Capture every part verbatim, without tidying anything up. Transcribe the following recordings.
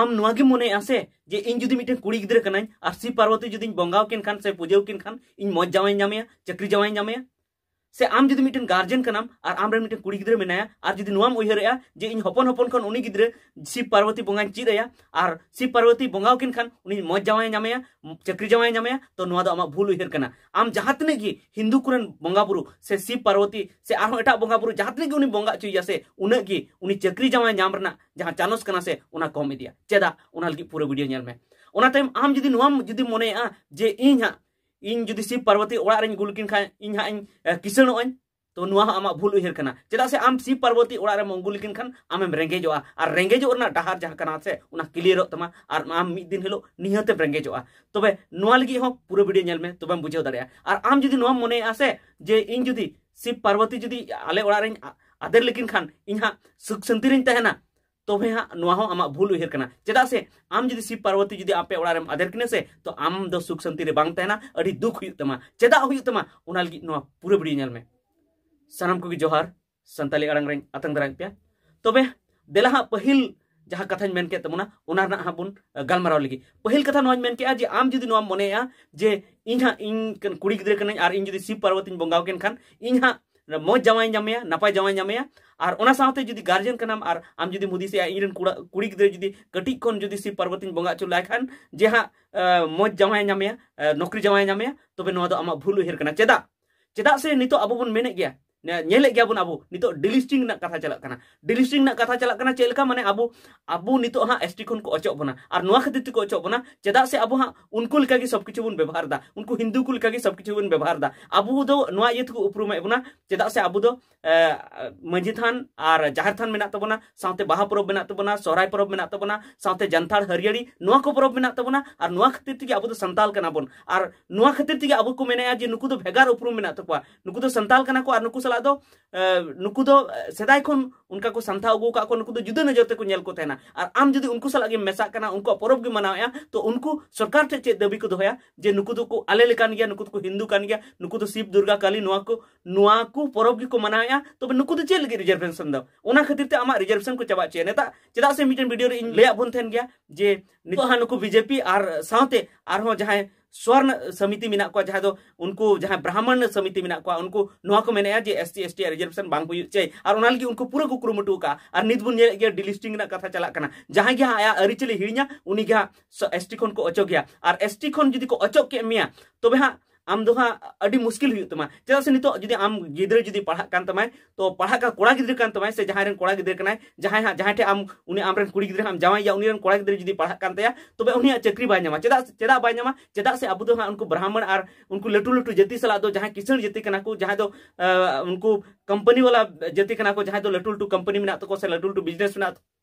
ᱟᱢ ᱱᱚᱣᱟ ᱜᱮᱢ ᱢᱚᱱᱮᱭᱟ ᱥᱮ ᱡᱮ ᱤᱧ ᱡᱩᱫᱤ ᱢᱤᱫᱴᱮᱱ ᱠᱩᱲᱤ ᱜᱤᱫᱽᱨᱟᱹ ᱠᱟᱹᱱᱟᱹᱧ ᱟᱨ ᱥᱤᱵ ᱯᱟᱨᱵᱚᱛᱤ ᱡᱩᱫᱤᱧ ᱵᱚᱸᱜᱟᱣ ᱠᱤᱱ ᱠᱷᱟᱱ ᱥᱮ ᱯᱩᱡᱟᱹᱣ ᱠᱤᱱ ᱠᱷᱟᱱ ᱤᱧ ᱢᱚᱡᱽ ᱡᱟᱶᱟᱭ ᱧᱟᱢᱮᱭᱟ, ᱪᱟᱹᱠᱨᱤ ᱡᱟᱶᱟᱭ ᱧᱟᱢᱮᱭᱟ? ᱥᱮ ᱟᱢ ᱡᱩᱫᱤ ᱢᱤᱫᱴᱮᱱ ᱜᱟᱨᱡᱮᱱ ᱠᱟᱱᱟᱢ ᱟᱨ ᱟᱢᱨᱮᱱ ᱢᱤᱫᱴᱮᱱ ᱠᱩᱲᱤ ᱜᱤᱫᱽᱨᱟᱹ ᱢᱮᱱᱟᱭᱟ ᱟᱨ ᱡᱩᱫᱤ ᱱᱚᱣᱟᱢ ᱩᱭᱦᱟᱹᱨᱮᱜᱼᱟ ᱡᱮ ᱤᱧ ᱦᱚᱯᱚᱱ ᱦᱚᱯᱚᱱ ᱠᱷᱚᱱ ᱩᱱᱤ ᱜᱤᱫᱽᱨᱟᱹ ᱥᱤᱵ ᱯᱟᱨᱵᱚᱛᱤ ᱵᱚᱸᱜᱟᱧ ᱪᱮᱫ ᱟᱭᱟ ᱟᱨ ᱥᱤᱵ ᱯᱟᱨᱵᱚᱛᱤ ᱵᱚᱸᱜᱟᱣ ᱠᱤᱱ ᱠᱷᱟᱱ ᱩᱱᱤ ᱢᱚᱡᱽ ᱡᱟᱶᱟᱭ ᱧᱟᱢᱮᱭᱟ, ᱪᱟᱹᱠᱨᱤ ᱡᱟᱶᱟᱭ ᱧᱟᱢᱮᱭᱟ, ᱛᱚ ᱱᱚᱣᱟ ᱫᱚ ᱟᱢᱟᱜ ᱵᱷᱩᱞ ᱩᱭᱦᱟᱹᱨ ᱠᱟᱱᱟ᱾ ᱟᱢ ᱡᱟᱦᱟᱸ ᱛᱤᱱᱟᱹᱜ ᱜᱮ ᱦᱤᱱᱫᱩ ᱠᱚᱨᱮᱱ ᱵᱚᱸᱜᱟ ᱵᱩᱨᱩ ᱥᱮ ᱥᱤᱵ ᱯᱟᱨᱵᱚᱛᱤ ᱥᱮ ᱟᱨᱦᱚᱸ ᱮᱴᱟᱜ ᱵᱚᱸᱜᱟ ᱵᱩᱨᱩ ᱡᱟᱦᱟᱸ ᱛᱤᱱᱟᱹᱜ ᱜᱮ ᱩᱱᱤ ᱵᱚᱸᱜᱟ ᱦᱚᱪᱚᱭᱮᱭᱟ ᱥᱮ, ᱩᱱᱟᱹᱜ ᱜᱮ ᱩᱱᱤ ᱪᱟᱹᱠᱨᱤ ᱡᱟᱶᱟᱭ ᱧᱟᱢ ᱨᱮᱱᱟᱜ ᱡᱟᱦᱟᱸ ᱪᱟᱱᱚᱥ ᱠᱟᱱᱟ ᱥᱮ, ᱚᱱᱟ ᱠᱚᱢ ᱤᱫᱤᱭᱟ᱾ ᱪᱮᱫᱟᱜ? ᱚᱱᱟ ᱞᱟᱹᱜᱤᱫ ᱯᱩᱨᱟᱹ ᱵᱷᱤᱰᱤᱭᱳ ᱧᱮᱞ ᱢᱮ᱾ ᱚᱱᱟ ᱛᱟᱭᱚᱢ ᱟᱢ ᱡᱩᱫᱤ ᱱᱚᱣᱟᱢ ᱡᱩᱫᱤ ᱢᱚᱱᱮᱭᱟ ᱡᱮ ᱤᱧ ᱦᱟᱸᱜ ᱤᱧ ᱡᱩᱫᱤ ᱥᱤᱵ ᱯᱟᱨᱵᱚᱛᱤ ᱚᱲᱟᱜ ᱨᱮᱧ ᱜᱩᱞ ᱠᱤᱱ ᱠᱷᱟᱱ ᱤᱧ ᱦᱟᱸᱜ ᱤᱧ, ᱮ, ᱠᱤᱥᱟᱹᱬᱚᱜ ᱟᱹᱧ, ᱛᱚ ᱱᱚᱣᱟ ᱦᱚᱸ ᱟᱢᱟᱜ ᱵᱷᱩᱞ ᱩᱭᱦᱟᱹᱨ ᱠᱟᱱᱟ᱾ ᱪᱮᱫᱟᱜ ᱥᱮ ᱟᱢ ᱥᱤᱵ ᱯᱟᱨᱵᱚᱛᱤ ᱚᱲᱟᱜ ᱨᱮᱢ ᱜᱩᱞ ᱠᱤᱱ ᱠᱷᱟᱱ ᱟᱢᱮᱢ ᱨᱮᱸᱜᱮᱡᱚᱜᱼᱟ, ᱟᱨ ᱨᱮᱸᱜᱮᱡᱚᱜ ᱨᱮᱱᱟᱜ ᱰᱟᱦᱟᱨ ᱡᱟᱦᱟᱸ ᱠᱟᱱᱟ ᱥᱮ, ᱚᱱᱟ ᱠᱞᱤᱭᱟᱨᱚᱜ ᱛᱟᱢᱟ, ᱟᱨ ᱟᱢ ᱢᱤᱫ ᱫᱤᱱ ᱦᱤᱞᱳᱜ ᱱᱤᱦᱟᱹᱛᱮᱢ ᱨᱮᱸᱜᱮᱡᱚᱜᱼᱟ᱾ ᱛᱚᱵᱮ ᱱᱚᱣᱟ ᱞᱟᱹᱜᱤᱫ ᱦᱚᱸ ᱯᱩᱨᱟᱹ ᱵᱷᱤᱰᱤᱭᱳ ᱧᱮᱞ ᱢᱮ, ᱛᱚᱵᱮᱢ ᱵᱩᱡᱷᱟᱹᱣ ᱫᱟᱲᱮᱭᱟᱜᱼᱟ᱾ ᱟᱨ ᱟᱢ ᱡᱩᱫᱤ ᱱᱚᱣᱟᱢ ᱢᱚᱱᱮᱭᱟ ᱥᱮ ᱡᱮ ᱤᱧ ᱡᱩᱫᱤ ᱥᱤᱵ ᱯᱟᱨᱵᱚᱛᱤ ᱡᱩᱫᱤ ᱟᱞᱮ ᱚᱲᱟᱜ ᱨᱮᱧ ᱟ-, ᱟᱫᱮᱨ ᱞᱮᱠᱤᱱ ᱠᱷᱟᱱ ᱤᱧ ᱦᱟᱸᱜ ᱥᱩᱠ ᱥᱟᱱᱛᱤ ᱨᱤᱧ ᱛᱟᱦᱮᱱᱟ, ᱛᱚᱵᱮ ᱦᱟᱸᱜ ᱱᱚᱣᱟ ᱦᱚᱸ ᱟᱢᱟᱜ ᱵᱷᱩᱞ ᱩᱭᱦᱟᱹᱨ ᱠᱟᱱᱟ᱾ ᱪᱮᱫᱟᱜ ᱥᱮ ᱟᱢ ᱡᱩᱫᱤ ᱥᱤᱵ ᱯᱟᱨᱵᱚᱛᱤ ᱡᱩᱫᱤ ᱟᱯᱮ ᱚᱲᱟᱜ ᱨᱮᱢ ᱟᱫᱮᱨ ᱠᱤᱱᱟ ᱥᱮ, ᱛᱚ ᱟᱢ ᱫᱚ ᱥᱩᱠ ᱥᱟᱱᱛᱤ ᱨᱮ ᱵᱟᱝ ᱛᱟᱦᱮᱱᱟ, ᱟᱹᱰᱤ ᱫᱩᱠ ᱦᱩᱭᱩᱜ ᱛᱟᱢᱟ᱾ ᱪᱮᱫᱟᱜ ᱦᱩᱭᱩᱜ ᱛᱟᱢᱟ? ᱚᱱᱟ ᱞᱟᱹᱜᱤᱫ ᱱᱚᱣᱟ ᱯᱩᱨᱟᱹ ᱵᱷᱤᱰᱤᱭᱳ ᱧᱮᱞ ᱢᱮ᱾ ᱥᱟᱱᱟᱢ ᱠᱚᱜᱮ ᱡᱚᱦᱟᱨ, ᱥᱟᱱᱛᱟᱞᱤ ᱟᱲᱟᱝ ᱨᱮᱧ ᱟᱛᱟᱝ ᱫᱟᱨᱟᱢᱮᱫ ᱯᱮᱭᱟ᱾ ᱛᱚᱵᱮ ᱫᱮᱞᱟ ᱦᱟᱸᱜ ᱯᱟᱹᱦᱤᱞ ᱡᱟᱦᱟᱸ ᱠᱟᱛᱷᱟᱧ ᱢᱮᱱ ᱠᱮᱫ ᱛᱟᱵᱚᱱᱟ, ᱚᱱᱟ ᱨᱮᱱᱟᱜ ᱦᱟᱸᱜ ᱵᱚᱱ, ᱮ, ᱜᱟᱞᱢᱟᱨᱟᱣ ᱞᱟᱹᱜᱤᱫ᱾ ᱯᱟᱹᱦᱤᱞ ᱠᱟᱛᱷᱟ ᱱᱚᱣᱟᱧ ᱢᱮᱱ ᱠᱮᱫᱼᱟ ᱡᱮ ᱟᱢ ᱡᱩᱫᱤ ᱱᱚᱣᱟᱢ ᱢᱚᱱᱮᱭᱟ ᱡᱮ ᱤᱧ ᱦᱟᱸᱜ ᱤᱧ ᱠᱟᱱ-, ᱠᱩᱲᱤ ᱜᱤᱫᱽᱨᱟᱹ ᱠᱟᱹᱱᱟᱹᱧ ᱟᱨ ᱤᱧ ᱡᱩᱫᱤ ᱥᱤᱵ ᱯᱟᱨᱵᱚᱛᱤᱧ ᱵᱚᱸᱜᱟᱣ ᱠᱤᱱ ᱠᱷᱟᱱ ᱤᱧ ᱦᱟᱸᱜ ᱢᱚᱡᱽ ᱡᱟᱶᱟᱭ ᱧᱟᱢᱮᱭᱟ, ᱱᱟᱯᱟᱭ ᱡᱟᱶᱟᱭ ᱧᱟᱢᱮᱭᱟ᱾ ᱟᱨ ᱚᱱᱟ ᱥᱟᱶᱛᱮ ᱡᱩᱫᱤ ᱜᱟᱨᱡᱮᱱ ᱠᱟᱱᱟᱢ ᱟᱨ ᱟᱢ ᱡᱩᱫᱤᱢ ᱦᱩᱫᱤᱥᱮᱜᱼᱟ ᱤᱧ ᱨᱮᱱ ᱠᱩᱲᱟ-, ᱠᱩᱲᱤ ᱜᱤᱫᱽᱨᱟᱹ ᱡᱩᱫᱤ ᱠᱟᱹᱴᱤᱡ ᱠᱷᱚᱱ ᱡᱩᱫᱤ ᱥᱤᱵ ᱯᱟᱨᱵᱚᱛᱤᱧ ᱵᱚᱸᱜᱟ ᱦᱚᱪᱚ ᱞᱟᱭ ᱠᱷᱟᱱ ᱡᱮ ᱦᱟᱸᱜ, ᱮ, ᱢᱚᱡᱽ ᱡᱟᱶᱟᱭ ᱧᱟᱢᱮᱭᱟ, ᱮ, ᱱᱚᱠᱨᱤ ᱡᱟᱶᱟᱭ ᱧᱟᱢᱮᱭᱟ, ᱛᱚᱵᱮ ᱱᱚᱣᱟ ᱫᱚ ᱟᱢᱟᱜ ᱵᱷᱩᱞ ᱩᱭᱦᱟᱹᱨ ᱠᱟᱱᱟ᱾ ᱪᱮᱫᱟᱜ? ᱪᱮᱫᱟᱜ ᱥᱮ ᱱᱤᱛᱚᱜ ᱟᱵᱚ ᱵᱚᱱ ᱢᱮᱱᱮᱫ ᱜᱮᱭᱟ, ᱧᱮ-, ᱧᱮᱞᱮᱫ ᱜᱮᱭᱟ ᱵᱚᱱ ᱟᱵᱚ ᱱᱤᱛᱚᱜ delisting ᱨᱮᱱᱟᱜ ᱠᱟᱛᱷᱟ ᱪᱟᱞᱟᱜ ᱠᱟᱱᱟ᱾ Delisting ᱨᱮᱱᱟᱜ ᱠᱟᱛᱷᱟ ᱪᱟᱞᱟᱜ ᱠᱟᱱᱟ᱾ ᱪᱮᱫ ᱞᱮᱠᱟ? ᱢᱟᱱᱮ ᱟᱵᱚ, ᱟᱵᱚ ᱱᱤᱛᱚᱜ ᱦᱟᱸᱜ ST ᱠᱷᱚᱱ ᱠᱚ ᱚᱪᱚᱜ ᱵᱚᱱᱟ᱾ ᱟᱨ ᱱᱚᱣᱟ ᱠᱷᱟᱹᱛᱤᱨ ᱛᱮᱠᱚ ᱚᱪᱚᱜ ᱵᱚᱱᱟ, ᱪᱮᱫᱟᱜ ᱥᱮ ᱟᱵᱚ ᱦᱟᱸᱜ ᱩᱱᱠᱩ ᱞᱮᱠᱟᱜᱮ ᱥᱚᱵ ᱠᱤᱪᱷᱩ ᱵᱚᱱ ᱵᱮᱵᱚᱦᱟᱨ ᱮᱫᱟ, ᱩᱱᱠᱩ ᱦᱤᱱᱫᱩ ᱠᱚ ᱞᱮᱠᱟᱜᱮ ᱥᱚᱵ ᱠᱤᱪᱷᱩ ᱵᱚᱱ ᱵᱮᱵᱚᱦᱟᱨ ᱮᱫᱟ᱾ ᱟᱵᱚ ᱫᱚ ᱱᱚᱣᱟ ᱤᱭᱟᱹ ᱛᱮᱠᱚ ᱩᱯᱨᱩᱢᱮᱫ ᱵᱚᱱᱟ, ᱪᱮᱫᱟᱜ ᱥᱮ ᱟᱵᱚ ᱫᱚ, ᱮ, ᱢᱟᱹᱡᱷᱤ ᱛᱷᱟᱱ ᱟᱨ ᱡᱟᱦᱮᱨ ᱛᱷᱟᱱ ᱢᱮᱱᱟᱜ ᱛᱟᱵᱚᱱᱟ, ᱥᱟᱶᱛᱮ ᱵᱟᱦᱟ ᱯᱚᱨᱚᱵᱽ ᱢᱮᱱᱟᱜ ᱛᱟᱵᱚᱱᱟ, ᱥᱚᱦᱨᱟᱭ ᱯᱚᱨᱚᱵᱽ ᱢᱮᱱᱟᱜ ᱛᱟᱵᱚᱱᱟ, ᱥᱟᱶᱛᱮ ᱡᱟᱱᱛᱷᱟᱲ ᱦᱟᱹᱨᱭᱟᱹᱲᱤ, ᱱᱚᱣᱟ ᱠᱚ ᱯᱚᱨᱚᱵᱽ ᱢᱮᱱᱟᱜ ᱛᱟᱵᱚᱱᱟ᱾ ᱟᱨ ᱱᱚᱣᱟ ᱠᱷᱟᱹᱛᱤᱨ ᱛᱮᱜᱮ ᱟᱵᱚ ᱫᱚ ᱥᱟᱱᱛᱟᱞ ᱠᱟᱱᱟ ᱵᱚᱱ᱾ ᱟᱨ ᱱᱚᱣᱟ ᱠᱷᱟᱹᱛᱤᱨ ᱛᱮᱜᱮ ᱟᱵᱚ ᱠᱚ ᱢᱮᱱᱮᱫᱼᱟ ᱡᱮ ᱱᱩᱠᱩ ᱫᱚ ᱵᱷᱮᱜᱟᱨ ᱩᱯᱨᱩᱢ ᱢᱮᱱᱟᱜ ᱛᱟᱠᱚᱣᱟ, ᱱᱩᱠᱩ ᱫᱚ ᱥᱟᱱᱛᱟᱞ ᱠᱟᱱᱟ ᱠᱚ ᱟᱨ ᱱᱩᱠᱩ ᱥᱟᱞᱟᱜ ᱟᱫᱚ ᱱᱩᱠᱩ ᱫᱚ ᱥᱮᱫᱟᱭ ᱠᱷᱚᱱ ᱚᱱᱠᱟ ᱠᱚ ᱥᱟᱱᱛᱷᱟᱣ ᱟᱹᱜᱩ ᱟᱠᱟᱫ ᱠᱚ, ᱱᱩᱠᱩ ᱫᱚ ᱡᱩᱫᱟᱹ ᱱᱚᱡᱚᱨ ᱛᱮᱠᱚ ᱧᱮᱞ ᱠᱚ ᱛᱟᱦᱮᱱᱟ᱾ ᱟᱨ ᱟᱢ ᱡᱩᱫᱤ ᱩᱱᱠᱩ ᱥᱟᱞᱟᱜ ᱜᱮᱢ ᱢᱮᱥᱟᱜ ᱠᱟᱱᱟ, ᱩᱱᱠᱩᱣᱟᱜ ᱯᱚᱨᱚᱵᱽ ᱜᱮ ᱢᱟᱱᱟᱣᱮᱫᱼᱟ, ᱛᱚ ᱩᱱᱠᱩ ᱥᱚᱨᱠᱟᱨ ᱴᱷᱮᱱ ᱪᱮᱫ ᱫᱟᱹᱵᱤ ᱠᱚ ᱫᱚᱦᱚᱭᱟ ᱡᱮ ᱱᱩᱠᱩ ᱫᱚᱠᱚ ᱟᱞᱮ ᱞᱮᱠᱟᱱ ᱜᱮᱭᱟ, ᱱᱩᱠᱩ ᱫᱚᱠᱚ ᱦᱤᱱᱫᱩ ᱠᱟᱱ ᱜᱮᱭᱟ, ᱱᱩᱠᱩ ᱫᱚ ᱥᱤᱵ ᱫᱩᱨᱜᱟ ᱠᱟᱞᱤ ᱱᱚᱣᱟ ᱠᱚ ᱱᱚᱣᱟ ᱠᱚ ᱯᱚᱨᱚᱵᱽ ᱜᱮᱠᱚ ᱢᱟᱱᱟᱣᱮᱫᱼᱟ, ᱛᱚᱵᱮ ᱱᱩᱠᱩ ᱫᱚ ᱪᱮᱫ ᱞᱟᱹᱜᱤᱫ ᱨᱤᱡᱟᱨᱵᱷᱮᱥᱚᱱ ᱫᱚ? ᱚᱱᱟ ᱠᱷᱟᱹᱛᱤᱨ ᱛᱮ ᱟᱢᱟᱜ ᱨᱤᱡᱟᱨᱵᱷᱮᱥᱚᱱ ᱠᱚ ᱪᱟᱵᱟ ᱦᱚᱪᱚᱭᱟ᱾ ᱱᱮᱛᱟᱨ ᱪᱮᱫᱟᱜ ᱥᱮ ᱢᱤᱫᱴᱮᱱ ᱵᱷᱤᱰᱤᱭᱳ ᱨᱮ ᱤᱧ ᱞᱟᱹᱭᱟᱫ ᱵᱚᱱ ᱛᱟᱦᱮᱱ ᱜᱮᱭᱟ ᱡᱮ ᱱᱤᱛᱚᱜ ᱦᱟᱸᱜ ᱱᱩᱠᱩ ᱵᱤᱡᱮᱯᱤ ᱟᱨ ᱥᱟᱶᱛᱮ ᱟᱨᱦᱚᱸ ᱡᱟᱦᱟᱸᱭ ᱥᱚᱨᱱ ᱥᱚᱢᱤᱛᱤ ᱢᱮᱱᱟᱜ ᱠᱚᱣᱟ, ᱡᱟᱦᱟᱸᱭ ᱫᱚ ᱩᱱᱠᱩ ᱡᱟᱦᱟᱸᱭ ᱵᱨᱟᱦᱢᱚᱱ ᱥᱚᱢᱤᱛᱤ ᱢᱮᱱᱟᱜ ᱠᱚᱣᱟ, ᱩᱱᱠᱩ ᱱᱚᱣᱟ ᱠᱚ ᱢᱮᱱᱮᱫᱼᱟ ᱡᱮ S C S T reservation ᱵᱟᱝ ᱦᱩᱭᱩᱜ ᱪᱟᱹᱭ, ᱟᱨ ᱚᱱᱟ ᱞᱟᱹᱜᱤᱫ ᱩᱱᱠᱩ ᱯᱩᱨᱟᱹ ᱠᱚ ᱠᱩᱨᱩᱢᱩᱴᱩ ᱟᱠᱟᱫᱼᱟ᱾ ᱟᱨ ᱱᱤᱛ ᱵᱚᱱ ᱧᱮᱞᱮᱫ ᱜᱮᱭᱟ ᱰᱤᱞᱤᱥᱴᱤᱝ ᱨᱮᱱᱟᱜ ᱠᱟᱛᱷᱟ ᱪᱟᱞᱟᱜ ᱠᱟᱱᱟ᱾ ᱡᱟᱦᱟᱸᱭ ᱜᱮ ᱦᱟᱸᱜ ᱟᱭᱟᱜ ᱟᱹᱨᱤᱪᱟᱹᱞᱤ ᱦᱤᱲᱤᱧᱟ, ᱩᱱᱤ ᱜᱮ ᱦᱟᱸᱜ ᱮᱥ ᱴᱤ ᱠᱷᱚᱱ ᱠᱚ ᱚᱪᱚᱜᱮᱭᱟ᱾ ᱟᱨ ᱮᱥ ᱴᱤ ᱠᱷᱚᱱ ᱡᱩᱫᱤ ᱠᱚ ᱚᱪᱚᱜ ᱠᱮᱫ ᱢᱮᱭᱟ, ᱛᱚᱵᱮ ᱦᱟᱸᱜ ᱟᱢ ᱫᱚ ᱦᱟᱸᱜ ᱟᱹᱰᱤ ᱢᱩᱥᱠᱤᱞ ᱦᱩᱭᱩᱜ ᱛᱟᱢᱟ᱾ ᱪᱮᱫᱟᱜ ᱥᱮ ᱱᱤᱛᱚᱜ ᱡᱩᱫᱤ ᱟᱢ ᱜᱤᱫᱽᱨᱟᱹ ᱡᱩᱫᱤ ᱯᱟᱲᱦᱟᱜ ᱠᱟᱱ ᱛᱟᱢᱟᱭ, ᱛᱚ ᱯᱟᱲᱦᱟᱜ ᱠᱟᱱ ᱠᱚᱲᱟ ᱜᱤᱫᱽᱨᱟᱹ ᱠᱟᱱ ᱛᱟᱢᱟᱭ ᱥᱮ ᱡᱟᱦᱟᱸᱭ ᱨᱮᱱ ᱠᱚᱲᱟ ᱜᱤᱫᱽᱨᱟᱹ ᱠᱟᱱᱟᱭ, ᱡᱟᱦᱟᱸᱭ ᱦᱟᱸᱜ ᱡᱟᱦᱟᱸᱭ ᱴᱷᱮᱱ ᱟᱢ ᱩᱱᱤ ᱟᱢ ᱨᱮᱱ ᱠᱩᱲᱤ ᱜᱤᱫᱽᱨᱟᱹ ᱦᱟᱸᱜ ᱮᱢ ᱡᱟᱶᱟᱭᱮᱭᱟ, ᱩᱱᱤ ᱨᱮᱱ ᱠᱚᱲᱟ ᱜᱤᱫᱽᱨᱟᱹ ᱡᱩᱫᱤ ᱯᱟᱲᱦᱟᱜ ᱠᱟᱱ ᱛᱟᱭᱟ, ᱛᱚᱵᱮ ᱩᱱᱤᱭᱟᱜ ᱪᱟᱹᱠᱨᱤ ᱵᱟᱭ ᱧᱟᱢᱟ᱾ ᱪᱮᱫᱟᱜ ᱪᱮᱫᱟᱜ ᱵᱟᱭ ᱧᱟᱢᱟ? ᱪᱮᱫᱟᱜ ᱥᱮ ᱟᱵᱚ ᱫᱚ ᱦᱟᱸᱜ ᱩᱱᱠᱩ ᱵᱨᱟᱦᱢᱚᱱ ᱟᱨ ᱩᱱᱠᱩ ᱞᱟᱹᱴᱩ ᱞᱟᱹᱴᱩ ᱡᱟᱹᱛᱤ ᱥᱟᱞᱟᱜ ᱫᱚ ᱡᱟᱦᱟᱸᱭ ᱠᱤᱥᱟᱹᱬ ᱡᱟᱹᱛᱤ ᱠᱟᱱᱟ ᱠᱚ, ᱡᱟᱦᱟᱸᱭ ᱫᱚ ᱟᱸ, ᱩᱱᱠᱩ ᱠᱳᱢᱯᱟᱱᱤ ᱵᱟᱞᱟ ᱡᱟᱹᱛᱤ ᱠᱟᱱᱟ ᱠᱚ, ᱡᱟᱦᱟᱸᱭ ᱫᱚ ᱞᱟᱹᱴᱩ ᱞᱟᱹᱴᱩ ᱠᱳᱢᱯᱟᱱᱤ ᱢᱮᱱᱟᱜ ᱛᱟᱠᱚᱣᱟ ᱥᱮ ᱞᱟᱹᱴᱩ ᱞᱟᱹᱴᱩ ᱵᱤᱡᱽᱱᱮᱥ ᱢᱮᱱᱟᱜ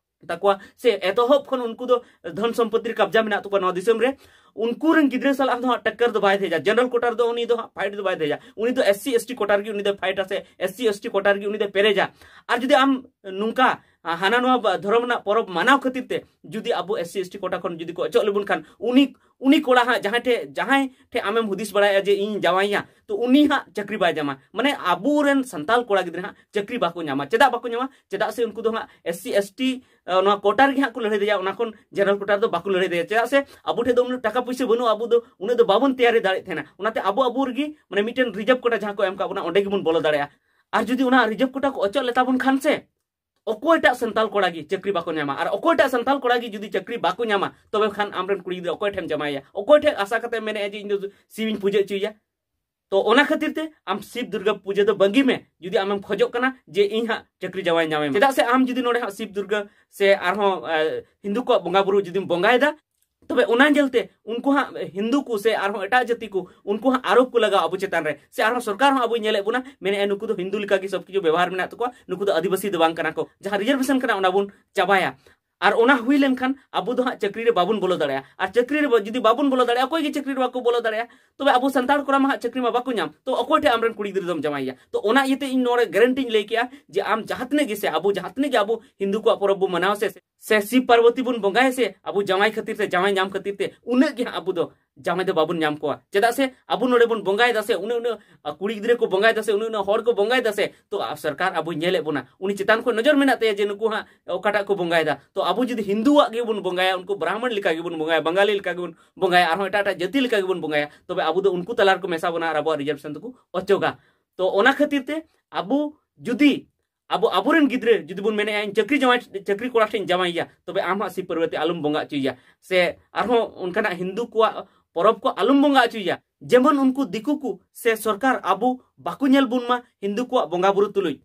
ᱛᱟᱠᱚᱣᱟ, ᱥᱮ ᱮᱛᱚᱦᱚᱵ ᱠᱷᱚᱱ ᱩᱱᱠᱩ ᱫᱚ ᱫᱷᱚᱱ ᱥᱚᱢᱯᱚᱛᱤ ᱨᱮ ᱠᱟᱵᱽᱡᱟ ᱢᱮᱱᱟᱜ ᱛᱟᱠᱚᱣᱟ ᱱᱚᱣᱟ ᱫᱤᱥᱚᱢ ᱨᱮ, ᱩᱱᱠᱩ ᱨᱮᱱ ᱜᱤᱫᱽᱨᱟᱹ ᱥᱟᱞᱟᱜ ᱫᱚ ᱦᱟᱸᱜ ᱴᱟᱠᱠᱟᱨ ᱫᱚ ᱵᱟᱭ ᱫᱷᱮᱡᱟ᱾ ᱡᱮᱱᱟᱨᱟᱞ ᱠᱳᱴᱟ ᱨᱮᱫᱚ ᱩᱱᱤ ᱫᱚ ᱦᱟᱸᱜ ᱯᱷᱟᱭᱤᱴ ᱫᱚ ᱵᱟᱭ ᱫᱷᱮᱡᱟ᱾ ᱩᱱᱤ ᱫᱚ ᱮᱥ ᱥᱤ ᱮᱥ ᱴᱤ ᱠᱳᱴᱟ ᱨᱮᱜᱮ ᱩᱱᱤ ᱫᱚᱭ ᱯᱷᱟᱭᱤᱴᱟ ᱥᱮ ᱮᱥ ᱥᱤ ᱮᱥ ᱴᱤ ᱠᱳᱴᱟ ᱨᱮᱜᱮ ᱩᱱᱤ ᱫᱚᱭ ᱯᱮᱨᱮᱡᱟ᱾ ᱟᱨ ᱡᱩᱫᱤ ᱟᱢ ᱱᱚᱝᱠᱟ ᱦᱟᱱᱟ ᱱᱚᱣᱟ ᱫᱷᱚᱨᱚᱢ ᱨᱮᱱᱟᱜ ᱯᱚᱨᱚᱵᱽ ᱢᱟᱱᱟᱣ ᱠᱷᱟᱹᱛᱤᱨ ᱛᱮ ᱡᱩᱫᱤ ᱟᱵᱚ ᱮᱥ ᱥᱤ ᱮᱥ ᱴᱤ ᱠᱳᱴᱟ ᱠᱷᱚᱱ ᱡᱩᱫᱤ ᱠᱚ ᱚᱪᱚᱜ ᱞᱮᱵᱚᱱ ᱠᱷᱟᱱ, ᱩᱱᱤ ᱩᱱᱤ ᱠᱚᱲᱟ ᱦᱟᱸᱜ ᱡᱟᱦᱟᱸᱭ ᱴᱷᱮᱡ ᱡᱟᱦᱟᱸᱭ ᱴᱷᱮᱡ ᱟᱢᱮᱢ ᱦᱩᱫᱤᱥ ᱵᱟᱲᱟᱭᱟ ᱡᱮ ᱤᱧ ᱡᱟᱶᱟᱭᱟ, ᱛᱚ ᱩᱱᱤ ᱦᱟᱸᱜ ᱪᱟᱹᱠᱨᱤ ᱵᱟᱭ ᱧᱟᱢᱟ᱾ ᱢᱟᱱᱮ ᱟᱵᱚᱨᱮᱱ ᱥᱟᱱᱛᱟᱲ ᱠᱚᱲᱟ ᱜᱤᱫᱽᱨᱟᱹ ᱦᱟᱸᱜ ᱪᱟᱹᱠᱨᱤ ᱵᱟᱠᱚ ᱧᱟᱢᱟ᱾ ᱪᱮᱫᱟᱜ ᱵᱟᱠᱚ ᱧᱟᱢᱟ? ᱪᱮᱫᱟᱜ ᱥᱮ ᱩᱱᱠᱩ ᱫᱚ ᱦᱟᱸᱜ ᱮᱥ ᱥᱤ ᱮᱥ ᱴᱤ ᱱᱚᱣᱟ ᱠᱳᱴᱟ ᱨᱮᱜᱮ ᱦᱟᱸᱜ ᱠᱚ ᱞᱟᱹᱲᱦᱟᱹᱭ ᱫᱟᱲᱮᱭᱟᱜᱼᱟ, ᱚᱱᱟ ᱠᱷᱚᱱ ᱡᱮᱱᱟᱨᱮᱞ ᱠᱳᱴᱟ ᱨᱮᱫᱚ ᱵᱟᱠᱚ ᱞᱟᱹᱲᱦᱟᱹᱭ ᱫᱟᱲᱮᱭᱟᱜᱼᱟ᱾ ᱪᱮᱫᱟᱜ ᱥᱮ ᱟᱵᱚ ᱴᱷᱮᱡ ᱫᱚ ᱩᱱᱟᱹᱜ ᱴᱟᱠᱟ ᱯᱩᱭᱥᱟᱹ ᱵᱟᱹᱱᱩᱜᱼᱟ, ᱟᱵᱚ ᱫᱚ ᱩᱱᱟᱹᱜ ᱫᱚ ᱵᱟᱵᱚᱱ ᱛᱮᱭᱟᱨᱤ ᱫᱟᱲᱮᱭᱟᱜ ᱛᱟᱦᱮᱱᱟ᱾ ᱚᱱᱟᱛᱮ ᱟᱵᱚ ᱟᱵᱚ ᱨᱮᱜᱮ ᱢᱟᱱᱮ ᱢᱤᱫᱴᱮᱱ ᱨᱤᱡᱟᱨᱵᱷ ᱠᱳᱴᱟ ᱡᱟᱦᱟᱸ ᱠᱚ ᱮᱢ ᱠᱟᱜ ᱵᱚᱱᱟ, ᱚᱸᱰᱮ ᱜᱮᱵᱚᱱ ᱵᱚᱞᱚ ᱫᱟᱲᱮᱭᱟᱜᱼᱟ᱾ ᱟᱨ ᱡᱩᱫᱤ ᱚᱱᱟ ᱨᱤᱡᱟᱨᱵᱷ ᱠᱳᱴᱟ ᱠᱚ ᱚᱪᱚᱜ ᱞᱮᱛᱟ ᱵᱚᱱ ᱠᱷᱟᱱ ᱥᱮ, ᱚᱠᱚᱭᱴᱟᱜ ᱥᱟᱱᱛᱟᱲ ᱠᱚᱲᱟ ᱜᱮ ᱪᱟᱹᱠᱨᱤ ᱵᱟᱠᱚ ᱧᱟᱢᱟ᱾ ᱟᱨ ᱚᱠᱚᱭᱴᱟᱜ ᱥᱟᱱᱛᱟᱲ ᱠᱚᱲᱟ ᱜᱮ ᱡᱩᱫᱤ ᱪᱟᱹᱠᱨᱤ ᱵᱟᱠᱚ ᱧᱟᱢᱟ, ᱛᱚᱵᱮ ᱠᱷᱟᱱ ᱟᱢᱨᱮᱱ ᱠᱩᱲᱤ ᱜᱤᱫᱽᱨᱟᱹ ᱚᱠᱚᱭ ᱴᱷᱮᱱ ᱡᱟᱶᱟᱭᱮᱭᱟ? ᱚᱠᱚᱭ ᱴᱷᱮᱱ ᱟᱥᱟ ᱠᱟᱛᱮ ᱢᱮᱱᱮᱫᱼᱟ ᱡᱮ ᱤᱧ ᱫᱚ ᱥᱤᱵᱤᱧ ᱯᱩᱡᱟᱹ ᱦᱚᱪᱚᱭᱮᱭᱟ? ᱛᱚ ᱚᱱᱟ ᱠᱷᱟᱹᱛᱤᱨ ᱛᱮ ᱟᱢ ᱥᱤᱵ ᱫᱩᱨᱜᱟ ᱯᱩᱡᱟᱹ ᱫᱚ ᱵᱟᱹᱜᱤ ᱢᱮ, ᱡᱩᱫᱤ ᱟᱢᱮᱢ ᱠᱷᱚᱡᱚᱜ ᱠᱟᱱᱟ ᱡᱮ ᱤᱧ ᱦᱟᱸᱜ ᱪᱟᱹᱠᱨᱤ ᱡᱟᱶᱟᱭ ᱧᱟᱢᱮ ᱢᱟ᱾ ᱪᱮᱫᱟᱜ ᱥᱮ ᱟᱢ ᱡᱩᱫᱤ ᱱᱚᱰᱮ ᱦᱟᱸᱜ ᱥᱤᱵ ᱫᱩᱨᱜᱟ ᱥᱮ ᱟᱨᱦᱚᱸ ᱟᱸ, ᱦᱤᱱᱫᱩ ᱠᱚᱣᱟᱜ ᱵᱚᱸᱜᱟ ᱵᱩᱨᱩ ᱡᱩᱫᱤᱢ ᱵᱚᱸᱜᱟᱭᱮᱫᱟ, ᱛᱚᱵᱮ ᱚᱱᱟ ᱧᱮᱞᱛᱮ ᱩᱱᱠᱩ ᱦᱟᱸᱜ ᱦᱤᱱᱫᱩ ᱠᱚ ᱥᱮ ᱟᱨᱦᱚᱸ ᱮᱴᱟᱜ ᱡᱟᱹᱛᱤ ᱠᱚ, ᱩᱱᱠᱩ ᱦᱟᱸᱜ ᱟᱨᱳᱯ ᱠᱚ ᱞᱟᱜᱟᱣᱟ ᱟᱵᱚ ᱪᱮᱛᱟᱱ ᱨᱮ, ᱥᱮ ᱟᱨᱦᱚᱸ ᱥᱚᱨᱠᱟᱨ ᱦᱚᱸ ᱟᱵᱚᱭ ᱧᱮᱞᱮᱫ ᱵᱚᱱᱟ, ᱢᱮᱱᱮᱫᱼᱟ ᱱᱩᱠᱩ ᱫᱚ ᱦᱤᱱᱫᱩ ᱞᱮᱠᱟᱜᱮ ᱥᱚᱵ ᱠᱤᱪᱷᱩ ᱵᱮᱵᱚᱦᱟᱨ ᱢᱮᱱᱟᱜ ᱛᱟᱠᱚᱣᱟ, ᱱᱩᱠᱩ ᱫᱚ ᱟᱹᱫᱤᱵᱟᱹᱥᱤ ᱫᱚ ᱵᱟᱝ ᱠᱟᱱᱟ ᱠᱚ, ᱡᱟᱦᱟᱸ ᱨᱤᱡᱟᱨᱵᱷᱮᱥᱚᱱ ᱠᱟᱱᱟ ᱚᱱᱟ ᱵᱚᱱ ᱪᱟᱵᱟᱭᱟ᱾ ᱟᱨ ᱚᱱᱟ ᱦᱩᱭ ᱞᱮᱱᱠᱷᱟᱱ ᱟᱵᱚ ᱫᱚ ᱦᱟᱸᱜ ᱪᱟᱹᱠᱨᱤ ᱨᱮ ᱵᱟᱵᱚᱱ ᱵᱚᱞᱚ ᱫᱟᱲᱮᱭᱟᱜᱼᱟ᱾ ᱟᱨ ᱪᱟᱹᱠᱨᱤ ᱨᱮ ᱡᱩᱫᱤ ᱵᱟᱵᱚᱱ ᱵᱚᱞᱚ ᱫᱟᱲᱮᱭᱟᱜᱼᱟ, ᱚᱠᱚᱭ ᱜᱮ ᱪᱟᱹᱠᱨᱤ ᱨᱮ ᱵᱟᱠᱚ ᱵᱚᱞᱚ ᱫᱟᱲᱮᱭᱟᱜᱼᱟ, ᱛᱚᱵᱮ ᱟᱵᱚ ᱥᱟᱱᱛᱟᱲ ᱠᱚᱲᱟ ᱢᱟ ᱦᱟᱸᱜ ᱪᱟᱹᱠᱨᱤ ᱢᱟ ᱵᱟᱠᱚ ᱧᱟᱢ᱾ ᱛᱚ ᱚᱠᱚᱭ ᱴᱷᱮᱱ ᱟᱢᱨᱮᱱ ᱠᱩᱲᱤ ᱜᱤᱫᱽᱨᱟᱹ ᱫᱚᱢ ᱡᱟᱶᱟᱭᱮᱭᱟ? ᱛᱚ ᱚᱱᱟ ᱤᱭᱟᱹᱛᱮ ᱤᱧ ᱱᱚᱰᱮ ᱜᱟᱨᱮᱱᱴᱤᱧ ᱞᱟᱹᱭ ᱠᱮᱜᱼᱟ ᱡᱮ ᱟᱢ ᱡᱟᱦᱟᱸ ᱛᱤᱱᱟᱹᱜ ᱜᱮ ᱥᱮ, ᱟᱵᱚ ᱡᱟᱦᱟᱸ ᱛᱤᱱᱟᱹᱜ ᱜᱮ ᱟᱵᱚ ᱦᱤᱱᱫᱩ ᱠᱚᱣᱟᱜ ᱯᱚᱨᱚᱵᱽ ᱵᱚᱱ ᱢᱟᱱᱟᱣᱟ ᱥᱮ, ᱥᱮ ᱥᱤᱵ ᱯᱟᱨᱵᱚᱛᱤ ᱵᱚᱱ ᱵᱚᱸᱜᱟᱭᱟ ᱥᱮ, ᱟᱵᱚ ᱡᱟᱶᱟᱭ ᱠᱷᱟᱹᱛᱤᱨ ᱛᱮ, ᱡᱟᱶᱟᱭ ᱧᱟᱢ ᱠᱷᱟᱹᱛᱤᱨ ᱛᱮ, ᱩᱱᱟᱹᱜ ᱜᱮ ᱦᱟᱸᱜ ᱟᱵᱚ ᱫᱚ ᱡᱟᱶᱟᱭ ᱫᱚ ᱵᱟᱵᱚᱱ ᱧᱟᱢ ᱠᱚᱣᱟ᱾ ᱪᱮᱫᱟᱜ ᱥᱮ ᱟᱵᱚ ᱱᱚᱰᱮ ᱵᱚᱱ ᱵᱚᱸᱜᱟᱭᱮᱫᱟ ᱥᱮ, ᱩᱱᱟᱹᱜ ᱩᱱᱟᱹᱜ ᱠᱩᱲᱤ ᱜᱤᱫᱽᱨᱟᱹ ᱠᱚ ᱵᱚᱸᱜᱟᱭᱮᱫᱟ ᱥᱮ, ᱩᱱᱟᱹᱜ ᱩᱱᱟᱹᱜ ᱦᱚᱲ ᱠᱚ ᱵᱚᱸᱜᱟᱭᱮᱫᱟ ᱥᱮ, ᱛᱚ ᱥᱚᱨᱠᱟᱨ ᱟᱵᱚᱭ ᱧᱮᱞᱮᱫ ᱵᱚᱱᱟ, ᱩᱱᱤ ᱪᱮᱛᱟᱱ ᱠᱷᱚᱱ ᱱᱚᱡᱚᱨ ᱢᱮᱱᱟᱜ ᱛᱟᱭᱟ ᱡᱮ ᱱᱩᱠᱩ ᱦᱟᱸᱜ ᱚᱠᱟᱴᱟᱜ ᱠᱚ ᱵᱚᱸᱜᱟᱭᱮᱫᱟ᱾ ᱛᱚ ᱟᱵᱚ ᱡᱩᱫᱤ ᱦᱤᱱᱫᱩᱣᱟᱜ ᱜᱮᱵᱚᱱ ᱵᱚᱸᱜᱟᱭᱟ, ᱩᱱᱠᱩ ᱵᱨᱟᱦᱢᱚᱬ ᱞᱮᱠᱟ ᱜᱮᱵᱚᱱ ᱵᱚᱸᱜᱟᱭᱟ, ᱵᱟᱝᱜᱟᱞᱤ ᱞᱮᱠᱟ ᱜᱮᱵᱚᱱ ᱵᱚᱸᱜᱟᱭᱟ, ᱟᱨᱦᱚᱸ ᱮᱴᱟᱜ ᱮᱴᱟᱜ ᱡᱟᱹᱛᱤ ᱞᱮᱠᱟ ᱜᱮᱵᱚᱱ ᱵᱚᱸᱜᱟᱭᱟ, ᱛᱚᱵᱮ ᱟᱵᱚ ᱫᱚ ᱩᱱᱠᱩ ᱛᱟᱞᱟ ᱨᱮᱠᱚ ᱢᱮᱥᱟ ᱵᱚᱱᱟ ᱟᱨ ᱟᱵᱚᱣᱟᱜ ᱨᱤᱡᱟᱨᱵᱷᱮᱥᱚᱱ ᱫᱚᱠᱚ ᱚᱪᱚᱜᱟ᱾ ᱛᱚ ᱚᱱᱟ ᱠᱷᱟᱹᱛᱤᱨ ᱛᱮ ᱟᱵᱚ ᱡᱩᱫᱤ ᱟᱵᱚ ᱟᱵᱚᱨᱮᱱ ᱜᱤᱫᱽᱨᱟᱹ ᱡᱩᱫᱤ ᱵᱚᱱ ᱢᱮᱱᱮᱜᱼᱟ, "ᱤᱧ ᱪᱟᱹᱠᱨᱤ ᱡᱟᱶᱟᱭ, ᱪᱟᱹᱠᱨᱤ ᱠᱚᱲᱟ ᱴᱷᱮᱱ ᱤᱧ ᱡᱟᱶᱟᱭᱮᱭᱟ", ᱛᱚᱵᱮ ᱟᱢ ᱦᱟᱸᱜ ᱥᱤᱵ ᱯᱟᱨᱵᱚᱛᱤ ᱟᱞᱚᱢ ᱵᱚᱸᱜᱟ ᱦᱚᱪᱚᱭᱮᱭᱟ, ᱥᱮ ᱟᱨᱦᱚᱸ ᱚᱱᱠᱟᱱᱟᱜ ᱦᱤᱱᱫᱩ ᱠᱚᱣᱟᱜ ᱯᱚᱨᱚᱵᱽ ᱠᱚ ᱟᱞᱚᱢ ᱵᱚᱸᱜᱟ ᱦᱚᱪᱚᱭᱮᱭᱟ, ᱡᱮᱢᱚᱱ ᱩᱱᱠᱩ ᱫᱤᱠᱩ ᱠᱚ ᱥᱮ ᱥᱚᱨᱠᱟᱨ ᱟᱵᱚ ᱵᱟᱠᱚ ᱧᱮᱞ ᱵᱚᱱ ᱢᱟ ᱦᱤᱱᱫᱩ ᱠᱚᱣᱟᱜ ᱵᱚᱸᱜᱟ ᱵᱩᱨᱩ ᱛᱩᱞᱩᱡ᱾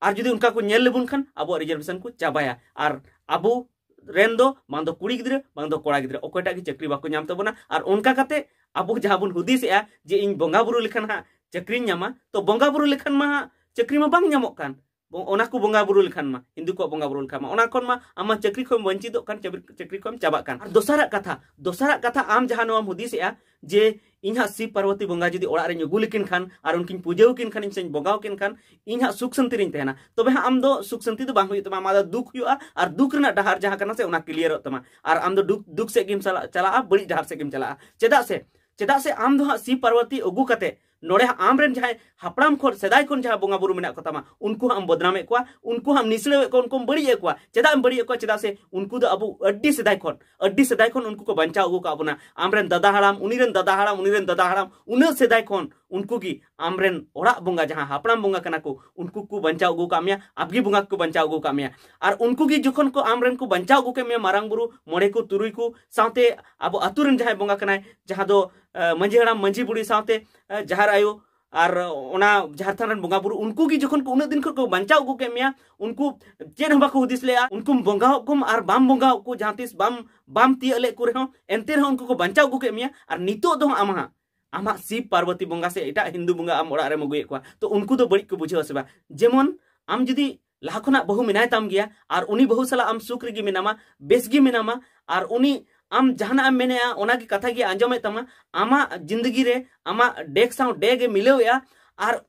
ᱟᱨ ᱡᱩᱫᱤ ᱚᱱᱠᱟ ᱠᱚ ᱧᱮᱞ ᱞᱮᱵᱚᱱ ᱠᱷᱟᱱ ᱟᱵᱚᱣᱟᱜ ᱨᱤᱡᱟᱨᱵᱷᱮᱥᱚᱱ ᱠᱚ ᱪᱟᱵᱟᱭᱟ, ᱟᱨ ᱟᱵᱚ ᱨᱮᱱ ᱫᱚ ᱵᱟᱝ ᱫᱚ ᱠᱩᱲᱤ ᱜᱤᱫᱽᱨᱟᱹ ᱵᱟᱝ ᱫᱚ ᱠᱚᱲᱟ ᱜᱤᱫᱽᱨᱟᱹ ᱚᱠᱚᱭᱴᱟᱜ ᱜᱮ ᱪᱟᱹᱠᱨᱤ ᱵᱟᱠᱚ ᱧᱟᱢ ᱛᱟᱵᱚᱱᱟ᱾ ᱟᱨ ᱚᱱᱠᱟ ᱠᱟᱛᱮ ᱟᱵᱚ ᱡᱟᱦᱟᱸ ᱵᱚᱱ ᱦᱩᱫᱤᱥᱮᱜᱼᱟ ᱡᱮ ᱤᱧ ᱵᱚᱸᱜᱟ ᱵᱩᱨᱩ ᱞᱮᱠᱷᱟᱱ ᱦᱟᱸᱜ ᱪᱟᱹᱠᱨᱤᱧ ᱧᱟᱢᱟ, ᱛᱚ ᱵᱚᱸᱜᱟ ᱵᱩᱨᱩ ᱞᱮᱠᱷᱟᱱ ᱢᱟ ᱦᱟᱸᱜ ᱪᱟᱹᱠᱨᱤ ᱢᱟ ᱵᱟᱝ ᱧᱟᱢᱚᱜ ᱠᱟᱱ᱾ ᱵᱚ-, ᱚᱱᱟ ᱠᱚ ᱵᱚᱸᱜᱟ ᱵᱩᱨᱩ ᱞᱮᱠᱷᱟᱱ ᱢᱟ, ᱦᱤᱱᱫᱩ ᱠᱚᱣᱟᱜ ᱵᱚᱸᱜᱟ ᱵᱩᱨᱩ ᱞᱮᱠᱷᱟᱱ ᱢᱟ, ᱚᱱᱟ ᱠᱷᱚᱱ ᱢᱟ ᱟᱢ ᱢᱟ ᱪᱟᱹᱠᱨᱤ ᱠᱷᱚᱱ ᱵᱚᱧᱪᱤᱛᱚᱜ ᱠᱟᱱ, ᱪᱟᱹᱠᱨᱤ, ᱪᱟᱹᱠᱨᱤ ᱠᱷᱚᱱ ᱪᱟᱵᱟᱜ ᱠᱟᱱ᱾ ᱟᱨ ᱫᱚᱥᱟᱨᱟᱜ ᱠᱟᱛᱷᱟ, ᱫᱚᱥᱟᱨᱟᱜ ᱠᱟᱛᱷᱟ, ᱟᱢ ᱡᱟᱦᱟᱸ ᱱᱚᱣᱟᱢ ᱦᱩᱫᱤᱥᱮᱜᱼᱟ ᱡᱮ ᱤᱧ ᱦᱟᱸᱜ ᱥᱤᱵ ᱯᱟᱨᱵᱚᱛᱤ ᱵᱚᱸᱜᱟ ᱡᱩᱫᱤ ᱚᱲᱟᱜ ᱨᱤᱧ ᱟᱹᱜᱩ ᱞᱮᱠᱤᱱ ᱠᱷᱟᱱ ᱟᱨ ᱩᱱᱠᱤᱱ ᱯᱩᱡᱟᱹ ᱟᱹᱠᱤᱱ ᱠᱷᱟᱱ, ᱤᱧ ᱥᱮᱧ ᱵᱚᱸᱜᱟ ᱟᱹᱠᱤᱱ ᱠᱷᱟᱱ, ᱤᱧ ᱦᱟᱸᱜ ᱥᱩᱠ ᱥᱟᱱᱛᱤ ᱨᱤᱧ ᱛᱟᱦᱮᱱᱟ, ᱛᱚᱵᱮ ᱦᱟᱸᱜ ᱟᱢ ᱫᱚ ᱥᱩᱠ ᱥᱟᱱᱛᱤ ᱫᱚ ᱵᱟᱝ ᱦᱩᱭᱩᱜ ᱛᱟᱢᱟ, ᱟᱢᱟᱜ ᱫᱚ ᱫᱩᱠ ᱦᱩᱭᱩᱜᱼᱟ᱾ ᱟᱨ ᱫᱩᱠ ᱨᱮᱱᱟᱜ ᱰᱟᱦᱟᱨ ᱡᱟᱦᱟᱸ ᱠᱟᱱᱟ ᱥᱮ, ᱚᱱᱟ ᱠᱞᱤᱭᱟᱨᱚᱜ ᱛᱟᱢᱟ᱾ ᱟᱨ ᱟᱢ ᱫᱚ ᱫᱩᱠ, ᱫᱩᱠ ᱥᱮᱫ ᱜᱮᱢ ᱪᱟᱞᱟᱜ, ᱪᱟᱞᱟᱜᱼᱟ, ᱵᱟᱹᱲᱤᱡ ᱰᱟᱦᱟᱨ ᱥᱮᱫ ᱜᱮᱢ ᱪᱟᱞᱟᱜᱼᱟ᱾ ᱪᱮᱫᱟᱜ ᱥᱮ, ᱪᱮᱫᱟᱜ ᱥᱮ ᱟᱢ ᱫᱚ ᱦᱟᱸᱜ ᱥᱤᱵ ᱯᱟᱨᱵᱚᱛᱤ ᱟᱹᱜᱩ ᱠᱟᱛᱮ ᱱᱚᱰᱮ ᱦᱟᱸᱜ ᱟᱢᱨᱮᱱ ᱡᱟᱦᱟᱸᱭ ᱦᱟᱯᱲᱟᱢ ᱠᱷᱚᱱ, ᱥᱮᱫᱟᱭ ᱠᱷᱚᱱ ᱡᱟᱦᱟᱸ ᱵᱚᱸᱜᱟ ᱵᱩᱨᱩ ᱢᱮᱱᱟᱜ ᱠᱚ ᱛᱟᱢᱟ, ᱩᱱᱠᱩ ᱦᱟᱸᱜ ᱮᱢ ᱵᱚᱫᱱᱟᱢᱮᱫ ᱠᱚᱣᱟ, ᱩᱱᱠᱩ ᱦᱟᱸᱜ ᱮᱢ ᱱᱤᱥᱲᱟᱹᱣᱮᱫ ᱠᱚᱣᱟ, ᱩᱱᱠᱩᱢ ᱵᱟᱹᱲᱤᱡ ᱮᱫ ᱠᱚᱣᱟ᱾ ᱪᱮᱫᱟᱜ ᱮᱢ ᱵᱟᱹᱲᱤᱡ ᱮᱫ ᱠᱚᱣᱟ? ᱪᱮᱫᱟᱜ ᱥᱮ ᱩᱱᱠᱩ ᱫᱚ ᱟᱵᱚ ᱟᱹᱰᱤ ᱥᱮᱫᱟᱭ ᱠᱷᱚᱱ, ᱟᱹᱰᱤ ᱥᱮᱫᱟᱭ ᱠᱷᱚᱱ ᱩᱱᱠᱩ ᱠᱚ ᱵᱟᱧᱪᱟᱣ ᱟᱹᱜᱩ ᱠᱟᱜ ᱵᱚᱱᱟ᱾ ᱟᱢᱨᱮᱱ ᱫᱟᱫᱟ ᱦᱟᱲᱟᱢ, ᱩᱱᱤ ᱨᱮᱱ ᱫᱟᱫᱟ ᱦᱟᱲᱟᱢ, ᱩᱱᱤ ᱨᱮᱱ ᱫᱟᱫᱟ ᱦᱟᱲᱟᱢ, ᱩᱱᱟᱹᱜ ᱥᱮᱫᱟᱭ ᱠᱷᱚᱱ ᱩᱱᱠᱩ ᱜᱮ ᱟᱢᱨᱮᱱ ᱚᱲᱟᱜ ᱵᱚᱸᱜᱟ, ᱡᱟᱦᱟᱸ ᱦᱟᱯᱲᱟᱢ ᱵᱚᱸᱜᱟ ᱠᱟᱱᱟ ᱠᱚ, ᱩᱱᱠᱩ ᱠᱚ ᱵᱟᱧᱪᱟᱣ ᱟᱹᱜᱩ ᱠᱟᱜ ᱢᱮᱭᱟ, ᱟᱵᱜᱤ ᱵᱚᱸᱜᱟ ᱠᱚ ᱵᱟᱧᱪᱟᱣ ᱟᱹᱜᱩ ᱠᱟᱜ ᱢᱮᱭᱟ᱾ ᱟᱨ ᱩᱱᱠᱩ ᱜᱮ ᱡᱚᱠᱷᱚᱱ ᱠᱚ ᱟᱢᱨᱮᱱ ᱠᱚ ᱵᱟᱧᱪᱟᱣ ᱟᱹᱜᱩ ᱠᱮᱫ ᱢᱮᱭᱟ, ᱢᱟᱨᱟᱝ ᱵᱩᱨᱩ, ᱢᱚᱬᱮ ᱠᱚ, ᱛᱩᱨᱩᱭ ᱠᱚ, ᱥᱟᱶᱛᱮ ᱟᱵᱚ ᱟᱛᱳ ᱨᱮᱱ ᱡᱟᱦᱟᱸᱭ ᱵᱚᱸᱜᱟ ᱠᱟᱱᱟᱭ, ᱡᱟᱦᱟᱸ ᱫᱚ, ᱮ, ᱢᱟᱹᱡᱷᱤ ᱦᱟᱲᱟᱢ, ᱢᱟᱹᱡᱷᱤ ᱵᱩᱲᱦᱤ ᱥᱟᱶᱛᱮ, ᱮ, ᱡᱟᱦᱮᱨ ᱟᱭᱳ, ᱟᱨ ᱚᱱᱟ ᱡᱟᱦᱮᱨ ᱛᱷᱟᱱ ᱨᱮᱱ ᱵᱚᱸᱜᱟ ᱵᱩᱨᱩ, ᱩᱱᱠᱩ ᱜᱮ ᱡᱚᱠᱷᱚᱱ ᱠᱚ ᱩᱱᱟᱹᱜ ᱫᱤᱱ ᱠᱷᱚᱱ ᱠᱚ ᱵᱟᱧᱪᱟᱣ ᱟᱹᱜᱩ ᱠᱮᱫ ᱢᱮᱭᱟ, ᱩᱱᱠᱩ ᱪᱮᱫ ᱦᱚᱸ ᱵᱟᱠᱚ ᱦᱩᱫᱤᱥ ᱞᱮᱜᱼᱟ, ᱩᱱᱠᱩᱢ ᱵᱚᱸᱜᱟᱣᱟᱜ ᱠᱚᱢ ᱟᱨ ᱵᱟᱢ ᱵᱚᱸᱜᱟᱣᱟᱜ ᱠᱚ, ᱡᱟᱦᱟᱸ ᱛᱤᱥ ᱵᱟᱢ, ᱵᱟᱢ ᱛᱤᱭᱟᱹᱜ ᱞᱮᱫ ᱠᱚ ᱨᱮᱦᱚᱸ, ᱮᱱᱛᱮ ᱨᱮᱦᱚᱸ ᱩᱱᱠᱩ ᱠᱚ ᱵᱟᱧᱪᱟᱣ ᱟᱹᱜᱩ ᱠᱮᱫ ᱢᱮᱭᱟ᱾ ᱟᱨ ᱱᱤᱛᱚᱜ ᱫᱚ ᱟᱢ ᱦᱟᱸᱜ, ᱟᱢᱟᱜ ᱥᱤᱵ ᱯᱟᱨᱵᱚᱛᱤ ᱵᱚᱸᱜᱟ ᱥᱮ ᱮᱴᱟᱜ ᱦᱤᱱᱫᱩ ᱵᱚᱸᱜᱟ ᱟᱢ ᱚᱲᱟᱜ ᱨᱮᱢ ᱟᱹᱜᱩᱭᱮᱫ ᱠᱚᱣᱟ, ᱛᱚ ᱩᱱᱠᱩ ᱫᱚ ᱵᱟᱹᱲᱤᱡ ᱠᱚ ᱵᱩᱡᱷᱟᱹᱣᱟ ᱥᱮ ᱵᱟᱝ? ᱡᱮᱢᱚᱱ ᱟᱢ ᱡᱩᱫᱤ ᱞᱟᱦᱟ ᱠᱷᱚᱱᱟᱜ ᱵᱟᱹᱦᱩ ᱢᱮᱱᱟᱭ ᱛᱟᱢ ᱜᱮᱭᱟ, ᱟᱨ ᱩᱱᱤ ᱵᱟᱹᱦᱩ ᱥᱟᱞᱟᱜ ᱟᱢ ᱥᱩᱠ ᱨᱮᱜᱮ ᱢᱮᱱᱟᱢᱟ, ᱵᱮᱥ ᱜᱮ ᱢᱮᱱᱟᱢᱟ, ᱟᱨ ᱩᱱᱤ ᱟᱢ ᱡᱟᱦᱟᱱᱟᱜ ᱮᱢ ᱢᱮᱱᱮᱜᱼᱟ, ᱚᱱᱟᱜᱮ ᱠᱟᱛᱷᱟ ᱜᱮ ᱟᱸᱡᱚᱢᱮᱫ ᱛᱟᱢᱟ, ᱟᱢᱟᱜ ᱡᱤᱱᱫᱮᱜᱤ ᱨᱮ ᱟᱢᱟᱜ ᱰᱮᱠ ᱥᱟᱶ ᱰᱮᱠ ᱮ ᱢᱤᱞᱟᱹᱣᱮᱜᱼᱟ, ᱟᱨ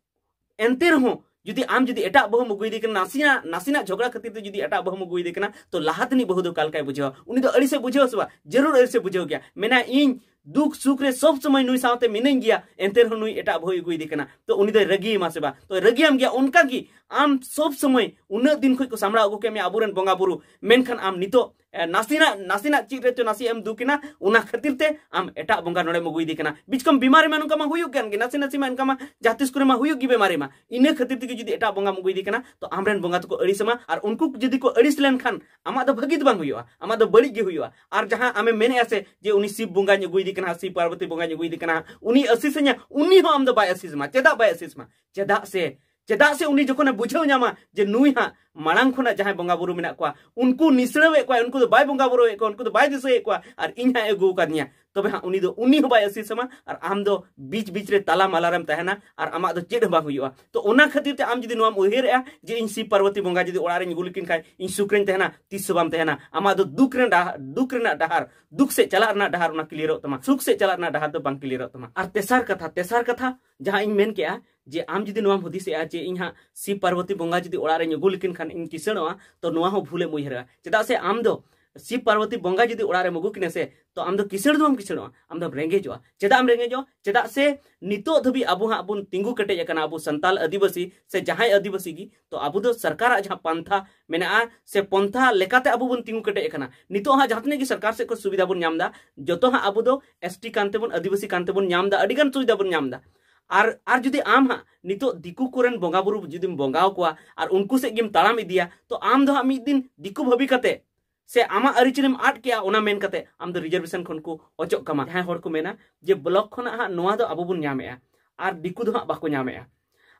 ᱮᱱᱛᱮ ᱨᱮᱦᱚᱸ ᱡᱩᱫᱤ ᱟᱢ ᱡᱩᱫᱤ ᱮᱴᱟᱜ ᱵᱟᱹᱦᱩᱢ ᱟᱹᱜᱩᱭᱮᱫᱮ ᱠᱟᱱᱟ, ᱱᱟᱥᱮᱱᱟᱜ, ᱱᱟᱥᱮᱱᱟᱜ ᱡᱷᱚᱜᱽᱲᱟ ᱠᱷᱟᱹᱛᱤᱨ ᱛᱮ ᱡᱩᱫᱤ ᱮᱴᱟᱜ ᱵᱟᱹᱦᱩᱢ ᱟᱹᱜᱩᱭᱮᱫᱮ ᱠᱟᱱᱟ, ᱛᱚ ᱞᱟᱦᱟ ᱛᱮᱱᱤᱡ ᱵᱟᱹᱦᱩ ᱫᱚ ᱚᱠᱟ ᱞᱮᱠᱟᱭ ᱵᱩᱡᱷᱟᱹᱣᱟ? ᱩᱱᱤ ᱫᱚ ᱟᱹᱲᱤᱥᱮ ᱵᱩᱡᱷᱟᱹᱣᱟ ᱥᱮ ᱵᱟᱝ? ᱡᱟᱹᱨᱩᱲ ᱟᱹᱲᱤᱥᱮ ᱵᱩᱡᱷᱟᱹᱣ ᱜᱮᱭᱟ, ᱢᱮᱱᱟ, "ᱤᱧ ᱫᱩᱠ ᱥᱩᱠ ᱨᱮ ᱥᱚᱵ ᱥᱚᱢᱚᱭ ᱱᱩᱭ ᱥᱟᱶᱛᱮ ᱢᱤᱱᱟᱹᱧ ᱜᱮᱭᱟ, ᱮᱱᱛᱮ ᱨᱮᱦᱚᱸ ᱱᱩᱭ ᱮᱴᱟᱜ ᱵᱟᱹᱦᱩᱭ ᱟᱹᱜᱩᱭᱮᱫᱮ ᱠᱟᱱᱟ", ᱛᱚ ᱩᱱᱤ ᱫᱚᱭ ᱨᱟᱹᱜᱤᱭᱟᱢᱟ ᱥᱮ ᱵᱟᱝ? ᱛᱚ ᱨᱟᱹᱜᱤᱭᱟᱢ ᱜᱮᱭᱟ᱾ ᱚᱱᱠᱟ ᱜᱮ ᱟᱢ ᱥᱚᱵ ᱥᱚᱢᱚᱭ ᱩᱱᱟᱹᱜ ᱫᱤᱱ ᱠᱷᱚᱱ ᱠᱚ ᱥᱟᱢᱵᱲᱟᱣ ᱟᱹᱜᱩ ᱠᱮᱫ ᱢᱮᱭᱟ ᱟᱵᱚᱨᱮᱱ ᱵᱚᱸᱜᱟ ᱵᱩᱨᱩ, ᱢᱮᱱᱠᱷᱟᱱ ᱟᱢ ᱱᱤᱛᱚᱜ, ᱮ, ᱱᱟᱥᱮᱱᱟᱜ, ᱱᱟᱥᱮᱱᱟᱜ ᱪᱮᱫ ᱨᱮᱪᱚ ᱱᱟᱥᱮ ᱮᱢ ᱫᱩᱠ ᱮᱱᱟ, ᱚᱱᱟ ᱠᱷᱟᱹᱛᱤᱨ ᱛᱮ ᱟᱢ ᱮᱴᱟᱜ ᱵᱚᱸᱜᱟ ᱱᱚᱰᱮᱢ ᱟᱹᱜᱩᱭᱮᱫᱮ ᱠᱟᱱᱟ᱾ ᱵᱤᱪᱠᱚᱢ ᱵᱤᱢᱟᱨ ᱮᱢᱟᱱ ᱱᱚᱝᱠᱟ ᱢᱟ ᱦᱩᱭᱩᱜ ᱠᱟᱱ ᱜᱮ, ᱱᱟᱥᱮ ᱱᱟᱥᱮ ᱢᱟ ᱚᱱᱠᱟ ᱢᱟ ᱡᱟᱦᱟᱸ ᱛᱤᱥ ᱠᱚᱨᱮ ᱢᱟ ᱦᱩᱭᱩᱜ ᱜᱮ ᱵᱤᱢᱟᱨ ᱮᱢᱟ᱾ ᱤᱱᱟᱹ ᱠᱷᱟᱹᱛᱤᱨ ᱛᱮᱜᱮ ᱡᱩᱫᱤ ᱮᱴᱟᱜ ᱵᱚᱸᱜᱟᱢ ᱟᱹᱜᱩᱭᱮᱫᱮ ᱠᱟᱱᱟ, ᱛᱚ ᱟᱢᱨᱮᱱ ᱵᱚᱸᱜᱟ ᱫᱚᱠᱚ ᱟᱹᱲᱤᱥ ᱟᱢᱟ, ᱟᱨ ᱩᱱᱠᱩ ᱡᱩᱫᱤ ᱠᱚ ᱟᱹᱲᱤᱥ ᱞᱮᱱᱠᱷᱟᱱ ᱟᱢᱟᱜ ᱫᱚ ᱵᱷᱟᱹᱜᱤ ᱫᱚ ᱵᱟᱝ ᱦᱩᱭᱩᱜᱼᱟ, ᱟᱢᱟᱜ ᱫᱚ ᱵᱟᱹᱲᱤᱡ ᱜᱮ ᱦᱩᱭᱩᱜᱼᱟ᱾ ᱟᱨ ᱡᱟᱦᱟᱸ ᱟᱢᱮᱢ ᱢᱮᱱᱮᱫᱼᱟ ᱥᱮ ᱡᱮ ᱩᱱᱤ ᱥᱤᱵ ᱵᱚᱸᱜᱟᱧ ᱟᱹᱜᱩᱭᱮᱫᱮ ᱠᱟᱱᱟ, ᱥᱤᱵ ᱯᱟᱨᱵᱚᱛᱤ ᱵᱚᱸᱜᱟᱧ ᱟᱹᱜᱩᱭᱮᱫᱮ ᱠᱟᱱᱟ, ᱩᱱᱤ ᱟᱹᱥᱤᱥᱟᱹᱧᱟ, ᱩᱱᱤ ᱦᱚᱸ ᱟᱢ ᱫᱚ ᱵᱟᱭ ᱟᱹᱥᱤᱥ ᱟᱢᱟ᱾ ᱪᱮᱫᱟᱜ ᱵᱟᱭ ᱟᱹᱥᱤᱥ ᱟᱢᱟ? ᱪᱮᱫᱟᱜ ᱥᱮ, ᱪᱮᱫᱟᱜ ᱥᱮ ᱩᱱᱤ ᱡᱚᱠᱷᱚᱱᱮ ᱵᱩᱡᱷᱟᱹᱣ ᱧᱟᱢᱟ ᱡᱮ ᱱᱩᱭ ᱦᱟᱸᱜ ᱢᱟᱲᱟᱝ ᱠᱷᱚᱱᱟᱜ ᱡᱟᱦᱟᱸᱭ ᱵᱚᱸᱜᱟ ᱵᱩᱨᱩ ᱢᱮᱱᱟᱜ ᱠᱚᱣᱟ, ᱩᱱᱠᱩ ᱱᱤᱥᱲᱟᱹᱣᱮᱫ ᱠᱚᱣᱟ, ᱩᱱᱠᱩ ᱫᱚ ᱵᱟᱭ ᱵᱚᱸᱜᱟ ᱵᱩᱨᱩᱭᱮᱫ ᱠᱚᱣᱟ, ᱩᱱᱠᱩ ᱫᱚ ᱵᱟᱭ ᱫᱤᱥᱟᱹᱭᱮᱫ ᱠᱚᱣᱟ, ᱟᱨ ᱤᱧ ᱦᱟᱸᱜ ᱮ ᱟᱹᱜᱩ ᱟᱠᱟᱫᱤᱧᱟ, ᱛᱚᱵᱮ ᱦᱟᱸᱜ ᱩᱱᱤ ᱫᱚ, ᱩᱱᱤ ᱦᱚᱸ ᱵᱟᱭ ᱟᱹᱥᱤᱥ ᱟᱢᱟ, ᱟᱨ ᱟᱢ ᱫᱚ ᱵᱤᱪ ᱵᱤᱪ ᱨᱮ ᱛᱟᱞᱟ ᱢᱟᱞᱟ ᱨᱮᱢ ᱛᱟᱦᱮᱱᱟ, ᱟᱨ ᱟᱢᱟᱜ ᱫᱚ ᱪᱮᱫ ᱦᱚᱸ ᱵᱟᱝ ᱦᱩᱭᱩᱜᱼᱟ᱾ ᱛᱚ ᱚᱱᱟ ᱠᱷᱟᱹᱛᱤᱨ ᱛᱮ ᱟᱢ ᱡᱩᱫᱤ ᱱᱚᱣᱟᱢ ᱩᱭᱦᱟᱹᱨᱮᱜᱼᱟ ᱡᱮ ᱤᱧ ᱥᱤᱵ ᱯᱟᱨᱵᱚᱛᱤ ᱵᱚᱸᱜᱟ ᱡᱩᱫᱤ ᱚᱲᱟᱜ ᱨᱮᱧ ᱟᱹᱜᱩ ᱞᱮᱠᱤᱱ ᱠᱷᱟᱡ ᱤᱧ ᱥᱩᱠ ᱨᱮᱧ ᱛᱟᱦᱮᱱᱟ, ᱛᱤᱥ ᱦᱚᱸ ᱵᱟᱢ ᱛᱟᱦᱮᱱᱟ᱾ ᱟᱢᱟᱜ ᱫᱚ ᱫᱩᱠ ᱨᱮᱱᱟᱜ ᱰᱟᱦᱟᱨ, ᱫᱩᱠ ᱨᱮᱱᱟᱜ ᱰᱟᱦᱟᱨ, ᱫᱩᱠ ᱥᱮᱫ ᱪᱟᱞᱟᱜ ᱨᱮᱱᱟᱜ ᱰᱟᱦᱟᱨ ᱚᱱᱟ ᱠᱞᱤᱭᱟᱨᱚᱜ ᱛᱟᱢᱟ, ᱥᱩᱠ ᱥᱮᱫ ᱪᱟᱞᱟᱜ ᱨᱮᱱᱟᱜ ᱰᱟᱦᱟᱨ ᱫᱚ ᱵᱟᱝ ᱠᱞᱤᱭᱟᱨᱚᱜ ᱛᱟᱢᱟ᱾ ᱟᱨ ᱛᱮᱥᱟᱨ ᱠᱟᱛᱷᱟ, ᱛᱮᱥᱟᱨ ᱠᱟᱛᱷᱟ ᱡᱟᱦᱟᱸ ᱤᱧ ᱢᱮᱱ ᱠᱮᱜᱼᱟ, ᱡᱮ ᱟᱢ ᱡᱩᱫᱤ ᱱᱚᱣᱟᱢ ᱦᱩᱫᱤᱥᱮᱜᱼᱟ ᱡᱮ ᱤᱧ ᱦᱟᱸᱜ ᱥᱤᱵ ᱯᱟᱨᱵᱚᱛᱤ ᱵᱚᱸᱜᱟ ᱡᱩᱫᱤ ᱚᱲᱟᱜ ᱨᱮᱧ ᱟᱹᱜᱩ ᱞᱮᱠᱤᱱ ᱠᱷᱟᱱ ᱤᱧ ᱠᱤᱥᱟᱹᱬᱚᱜᱼᱟ, ᱛᱚ ᱱᱚᱣᱟ ᱦᱚᱸ ᱵᱷᱩᱞᱮᱢ ᱩᱭᱦᱟᱹᱨᱟ᱾ ᱪᱮᱫᱟᱜ ᱥᱮ ᱟᱢ ᱫᱚ ᱥᱤᱵ ᱯᱟᱨᱵᱚᱛᱤ ᱵᱚᱸᱜᱟ ᱡᱩᱫᱤ ᱚᱲᱟᱜ ᱨᱮᱢ ᱟᱹᱜᱩ ᱠᱤᱱᱟ ᱥᱮ, ᱛᱚ ᱟᱢ ᱫᱚ ᱠᱤᱥᱟᱹᱬ ᱫᱚ ᱵᱟᱢ ᱠᱤᱥᱟᱹᱬᱚᱜᱼᱟ, ᱟᱢ ᱫᱚᱢ ᱨᱮᱸᱜᱮᱡᱚᱜᱼᱟ᱾ ᱪᱮᱫᱟᱜ ᱮᱢ ᱨᱮᱸᱜᱮᱡᱚᱜᱼᱟ? ᱪᱮᱫᱟᱜ ᱥᱮ ᱱᱤᱛᱚᱜ ᱫᱷᱟᱹᱵᱤᱡ ᱟᱵᱚ ᱦᱟᱸᱜ ᱵᱚᱱ ᱛᱤᱸᱜᱩ ᱠᱮᱴᱮᱡ ᱟᱠᱟᱱᱟ, ᱟᱵᱚ ᱥᱟᱱᱛᱟᱞ ᱟᱹᱫᱤᱵᱟᱹᱥᱤ ᱥᱮ ᱡᱟᱦᱟᱸᱭ ᱟᱹᱫᱤᱵᱟᱹᱥᱤ ᱜᱮ, ᱛᱚ ᱟᱵᱚ ᱫᱚ ᱥᱚᱨᱠᱟᱨᱟᱜ ᱡᱟᱦᱟᱸ ᱯᱟᱱᱛᱷᱟ ᱢᱮᱱᱟᱜᱼᱟ ᱥᱮ ᱯᱚᱱᱛᱷᱟ ᱞᱮᱠᱟᱛᱮ ᱟᱵᱚ ᱵᱚᱱ ᱛᱤᱸᱜᱩ ᱠᱮᱴᱮᱡ ᱟᱠᱟᱱᱟ᱾ ᱱᱤᱛᱚᱜ ᱦᱟᱸᱜ ᱡᱟᱦᱟᱸ ᱛᱤᱱᱟᱹᱜ ᱜᱮ ᱥᱚᱨᱠᱟᱨ ᱥᱮᱫ ᱠᱷᱚᱱ ᱥᱩᱵᱤᱫᱷᱟ ᱵᱚᱱ ᱧᱟᱢ ᱮᱫᱟ, ᱡᱚᱛᱚ ᱦᱟᱸᱜ ᱟᱵᱚ ᱫᱚ ᱮᱥ ᱴᱤ ᱠᱟᱱ ᱛᱮᱵᱚᱱ, ᱟᱹᱫᱤᱵᱟᱹᱥᱤ ᱠᱟᱱ ᱛᱮᱵᱚᱱ ᱧᱟᱢ ᱮᱫᱟ, ᱟᱹᱰᱤ ᱜᱟᱱ ᱥᱩᱵᱤᱫᱷᱟ ᱵᱚᱱ ᱧᱟᱢ ᱮᱫᱟ᱾ ᱟᱨ, ᱟᱨ ᱡᱩᱫᱤ ᱟᱢ ᱦᱟᱸᱜ ᱱᱤᱛᱚᱜ ᱫᱤᱠᱩ ᱠᱚᱨᱮᱱ ᱵᱚᱸᱜᱟ ᱵᱩᱨᱩ ᱡᱩᱫᱤᱢ ᱵᱚᱸᱜᱟ ᱟᱠᱚᱣᱟ ᱟᱨ ᱩᱱᱠᱩ ᱥᱮᱫ ᱜᱮᱢ ᱛᱟᱲᱟᱢ ᱤᱫᱤᱭᱟ, ᱛᱚ ᱟᱢ ᱫᱚ ᱦᱟᱸᱜ ᱢᱤᱫ ᱫᱤᱱ ᱫᱤᱠᱩ ᱵᱷᱟᱹᱵᱤ ᱠᱟᱛᱮ ᱥᱮ ᱟᱢᱟᱜ ᱟᱹᱨᱤᱪᱟᱹᱞᱤᱢ ᱟᱫ ᱠᱮᱜᱼᱟ, ᱚᱱᱟ ᱢᱮᱱ ᱠᱟᱛᱮ ᱟᱢ ᱫᱚ ᱨᱤᱡᱟᱨᱵᱷᱮᱥᱚᱱ ᱠᱷᱚᱱ ᱠᱚ ᱚᱪᱚᱜ ᱠᱟᱢᱟ᱾ ᱡᱟᱦᱟᱸᱭ ᱦᱚᱲ ᱠᱚ ᱢᱮᱱᱟ ᱡᱮ ᱵᱞᱚᱠ ᱠᱷᱚᱱᱟᱜ ᱦᱟᱸᱜ ᱱᱚᱣᱟ ᱫᱚ ᱟᱵᱚ ᱵᱚᱱ ᱧᱟᱢᱮᱜᱼᱟ ᱟᱨ ᱫᱤᱠᱩ ᱫᱚ ᱦᱟᱸᱜ ᱵᱟᱠᱚ ᱧᱟᱢᱮᱜᱼᱟ᱾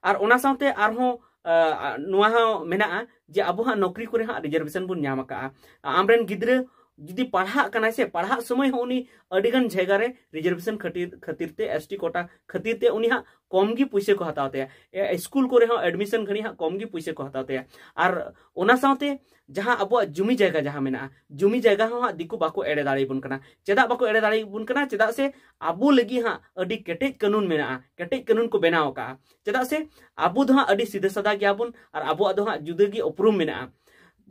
ᱟᱨ ᱚᱱᱟ ᱥᱟᱶᱛᱮ ᱟᱨᱦᱚᱸ, ᱟ, ᱱᱚᱣᱟ ᱦᱚᱸ ᱢᱮᱱᱟᱜᱼᱟ ᱡᱮ ᱟᱵᱚ ᱦᱟᱸᱜ ᱱᱚᱠᱨᱤ ᱠᱚᱨᱮ ᱦᱟᱸᱜ ᱨᱤᱡᱟᱨᱵᱷᱮᱥᱚᱱ ᱵᱚᱱ ᱧᱟᱢ ᱟᱠᱟᱜᱼᱟ᱾ ᱟᱢᱨᱮᱱ ᱜᱤᱫᱽᱨᱟᱹ ᱡᱩᱫᱤ ᱯᱟᱲᱦᱟᱜ ᱠᱟᱱᱟᱭ ᱥᱮ, ᱯᱟᱲᱦᱟᱜ ᱥᱚᱢᱚᱭ ᱦᱚᱸ ᱩᱱᱤ ᱟᱹᱰᱤ ᱜᱟᱱ ᱡᱟᱭᱜᱟ ᱨᱮ ᱨᱤᱡᱟᱨᱵᱷᱮᱥᱚᱱ ᱠᱷᱟᱹᱛᱤᱨ ᱠᱷᱟᱹᱛᱤᱨ ᱛᱮ, ᱮᱥᱴᱤ ᱠᱳᱴᱟ ᱠᱷᱟᱹᱛᱤᱨ ᱛᱮ ᱩᱱᱤ ᱦᱟᱸᱜ ᱠᱚᱢ ᱜᱮ ᱯᱩᱭᱥᱟᱹ ᱠᱚ ᱦᱟᱛᱟᱣ ᱛᱟᱭᱟ᱾ ᱮ, ᱥᱠᱩᱞ ᱠᱚᱨᱮ ᱦᱚᱸ ᱮᱰᱢᱤᱥᱚᱱ ᱜᱷᱟᱹᱲᱤᱡ ᱦᱟᱸᱜ ᱠᱚᱢ ᱜᱮ ᱯᱩᱭᱥᱟᱹ ᱠᱚ ᱦᱟᱛᱟᱣ ᱛᱟᱭᱟ᱾ ᱟᱨ ᱚᱱᱟ ᱥᱟᱶᱛᱮ ᱡᱟᱦᱟᱸ ᱟᱵᱚᱣᱟᱜ ᱡᱩᱢᱤ ᱡᱟᱭᱜᱟ ᱡᱟᱦᱟᱸ ᱢᱮᱱᱟᱜᱼᱟ, ᱡᱩᱢᱤ ᱡᱟᱭᱜᱟ ᱦᱚᱸ ᱦᱟᱸᱜ ᱫᱤᱠᱩ ᱵᱟᱠᱚ ᱮᱲᱮ ᱫᱟᱲᱮᱭᱟᱵᱚᱱ ᱠᱟᱱᱟ᱾ ᱪᱮᱫᱟᱜ ᱵᱟᱠᱚ ᱮᱲᱮ ᱫᱟᱲᱮᱭᱟᱵᱚᱱ ᱠᱟᱱᱟ? ᱪᱮᱫᱟᱜ ᱥᱮ ᱟᱵᱚ ᱞᱟᱹᱜᱤᱫ ᱦᱟᱸᱜ ᱟᱹᱰᱤ ᱠᱮᱴᱮᱡ ᱠᱟᱹᱱᱩᱱ ᱢᱮᱱᱟᱜᱼᱟ, ᱠᱮᱴᱮᱡ ᱠᱟᱹᱱᱩᱱ ᱠᱚ ᱵᱮᱱᱟᱣ ᱟᱠᱟᱜᱼᱟ᱾ ᱪᱮᱫᱟᱜ ᱥᱮ ᱟᱵᱚ ᱫᱚ ᱦᱟᱸᱜ ᱟᱹᱰᱤ ᱥᱤᱫᱷᱟᱹ ᱥᱟᱫᱟ ᱜᱮᱭᱟᱵᱚᱱ ᱟᱨ ᱟᱵᱚᱣᱟᱜ ᱫᱚ ᱦᱟᱸᱜ ᱡᱩᱫᱟᱹ ᱜᱮ ᱩᱯᱨᱩᱢ ᱢᱮᱱᱟᱜᱼᱟ᱾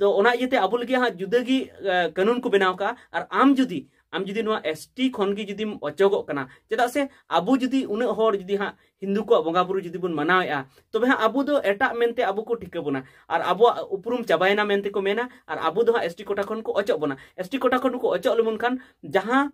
ᱛᱚ ᱚᱱᱟ ᱤᱭᱟᱹᱛᱮ ᱟᱵᱚ ᱞᱟᱹᱜᱤᱫ ᱦᱟᱸᱜ ᱡᱩᱫᱟᱹ ᱜᱮ, ᱮ, ᱠᱟᱹᱱᱩᱱ ᱠᱚ ᱵᱮᱱᱟᱣ ᱠᱟᱜᱼᱟ᱾ ᱟᱨ ᱟᱢ ᱡᱩᱫᱤ, ᱟᱢ ᱡᱩᱫᱤ ᱱᱚᱣᱟ ᱮᱥᱴᱤ ᱠᱷᱚᱱ ᱜᱮ ᱡᱩᱫᱤᱢ ᱚᱪᱚᱜᱚᱜ ᱠᱟᱱᱟ, ᱪᱮᱫᱟᱜ ᱥᱮ ᱟᱵᱚ ᱡᱩᱫᱤ ᱩᱱᱟᱹᱜ ᱦᱚᱲ ᱡᱩᱫᱤ ᱦᱟᱸᱜ ᱦᱤᱱᱫᱩ ᱠᱚᱣᱟᱜ ᱵᱚᱸᱜᱟ ᱵᱩᱨᱩ ᱡᱩᱫᱤ ᱵᱚᱱ ᱢᱟᱱᱟᱣᱮᱫᱼᱟ, ᱛᱚᱵᱮ ᱦᱟᱸᱜ ᱟᱵᱚ ᱫᱚ ᱮᱴᱟᱜ ᱢᱮᱱᱛᱮ ᱟᱵᱚ ᱠᱚ ᱴᱷᱤᱠᱟᱹ ᱵᱚᱱᱟ ᱟᱨ ᱟᱵᱚᱣᱟᱜ ᱩᱯᱨᱩᱢ ᱪᱟᱵᱟᱭᱮᱱᱟ ᱢᱮᱱᱛᱮ ᱠᱚ ᱢᱮᱱᱟ᱾ ᱟᱨ ᱟᱵᱚ ᱫᱚ ᱦᱟᱸᱜ ᱮᱥᱴᱤ ᱠᱳᱴᱟ ᱠᱷᱚᱱ ᱠᱚ ᱚᱪᱚᱜ ᱵᱚᱱᱟ᱾ ᱮᱥᱴᱤ ᱠᱳᱴᱟ ᱠᱷᱚᱱ ᱠᱚ ᱚᱪᱚᱜ ᱞᱮᱵᱚᱱ ᱠᱷᱟᱱ ᱡᱟᱦᱟᱸ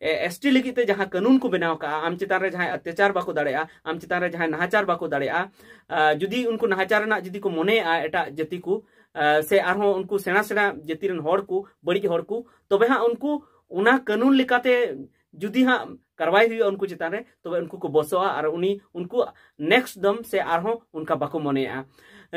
ᱮᱥᱴᱤ ᱞᱟᱹᱜᱤᱫ ᱛᱮ ᱡᱟᱦᱟᱸ ᱠᱟᱹᱱᱩᱱ ᱠᱚ ᱵᱮᱱᱟᱣ ᱠᱟᱜᱼᱟ, ᱟᱢ ᱪᱮᱛᱟᱱ ᱨᱮ ᱡᱟᱦᱟᱸᱭ ᱚᱛᱛᱟᱪᱟᱨ ᱵᱟᱠᱚ ᱫᱟᱲᱮᱭᱟᱜᱼᱟ, ᱟᱢ ᱪᱮᱛᱟᱱ ᱨᱮ ᱡᱟᱦᱟᱸᱭ ᱱᱟᱦᱟᱪᱟᱨ ᱵᱟᱠᱚ ᱫᱟᱲᱮᱭᱟᱜᱼᱟ, ᱟ, ᱡᱩᱫᱤ ᱩᱱᱠᱩ ᱱᱟᱦᱟᱪᱟᱨ ᱨᱮᱱᱟᱜ ᱡᱩᱫᱤ ᱠᱚ ᱢᱚᱱᱮᱭᱮᱜᱼᱟ ᱮᱴᱟᱜ ᱡᱟᱹᱛᱤ ᱠᱚ, ᱟ, ᱥᱮ ᱟᱨᱦᱚᱸ ᱩᱱᱠᱩ ᱥᱮᱬᱟ ᱥᱮᱬᱟ ᱡᱟᱹᱛᱤ ᱨᱮᱱ ᱦᱚᱲ ᱠᱚ, ᱵᱟᱹᱲᱤᱡ ᱦᱚᱲ ᱠᱚ, ᱛᱚᱵᱮ ᱦᱟᱸᱜ ᱩᱱᱠᱩ ᱚᱱᱟ ᱠᱟᱹᱱᱩᱱ ᱞᱮᱠᱟᱛᱮ ᱡᱩᱫᱤ ᱦᱟᱸᱜ ᱠᱟᱨᱣᱟᱭ ᱦᱩᱭᱩᱜᱼᱟ ᱩᱱᱠᱩ ᱪᱮᱛᱟᱱ ᱨᱮ, ᱛᱚᱵᱮ ᱩᱱᱠᱩ ᱠᱚ ᱵᱚᱥᱚᱜᱼᱟ ᱟᱨ ᱩᱱᱤ, ᱩᱱᱠᱩ ᱱᱮᱠᱥᱴ ᱫᱚᱢ ᱥᱮ ᱟᱨᱦᱚᱸ ᱚᱱᱠᱟ ᱵᱟᱠᱚ ᱢᱚᱱᱮᱭᱟᱜᱼᱟ᱾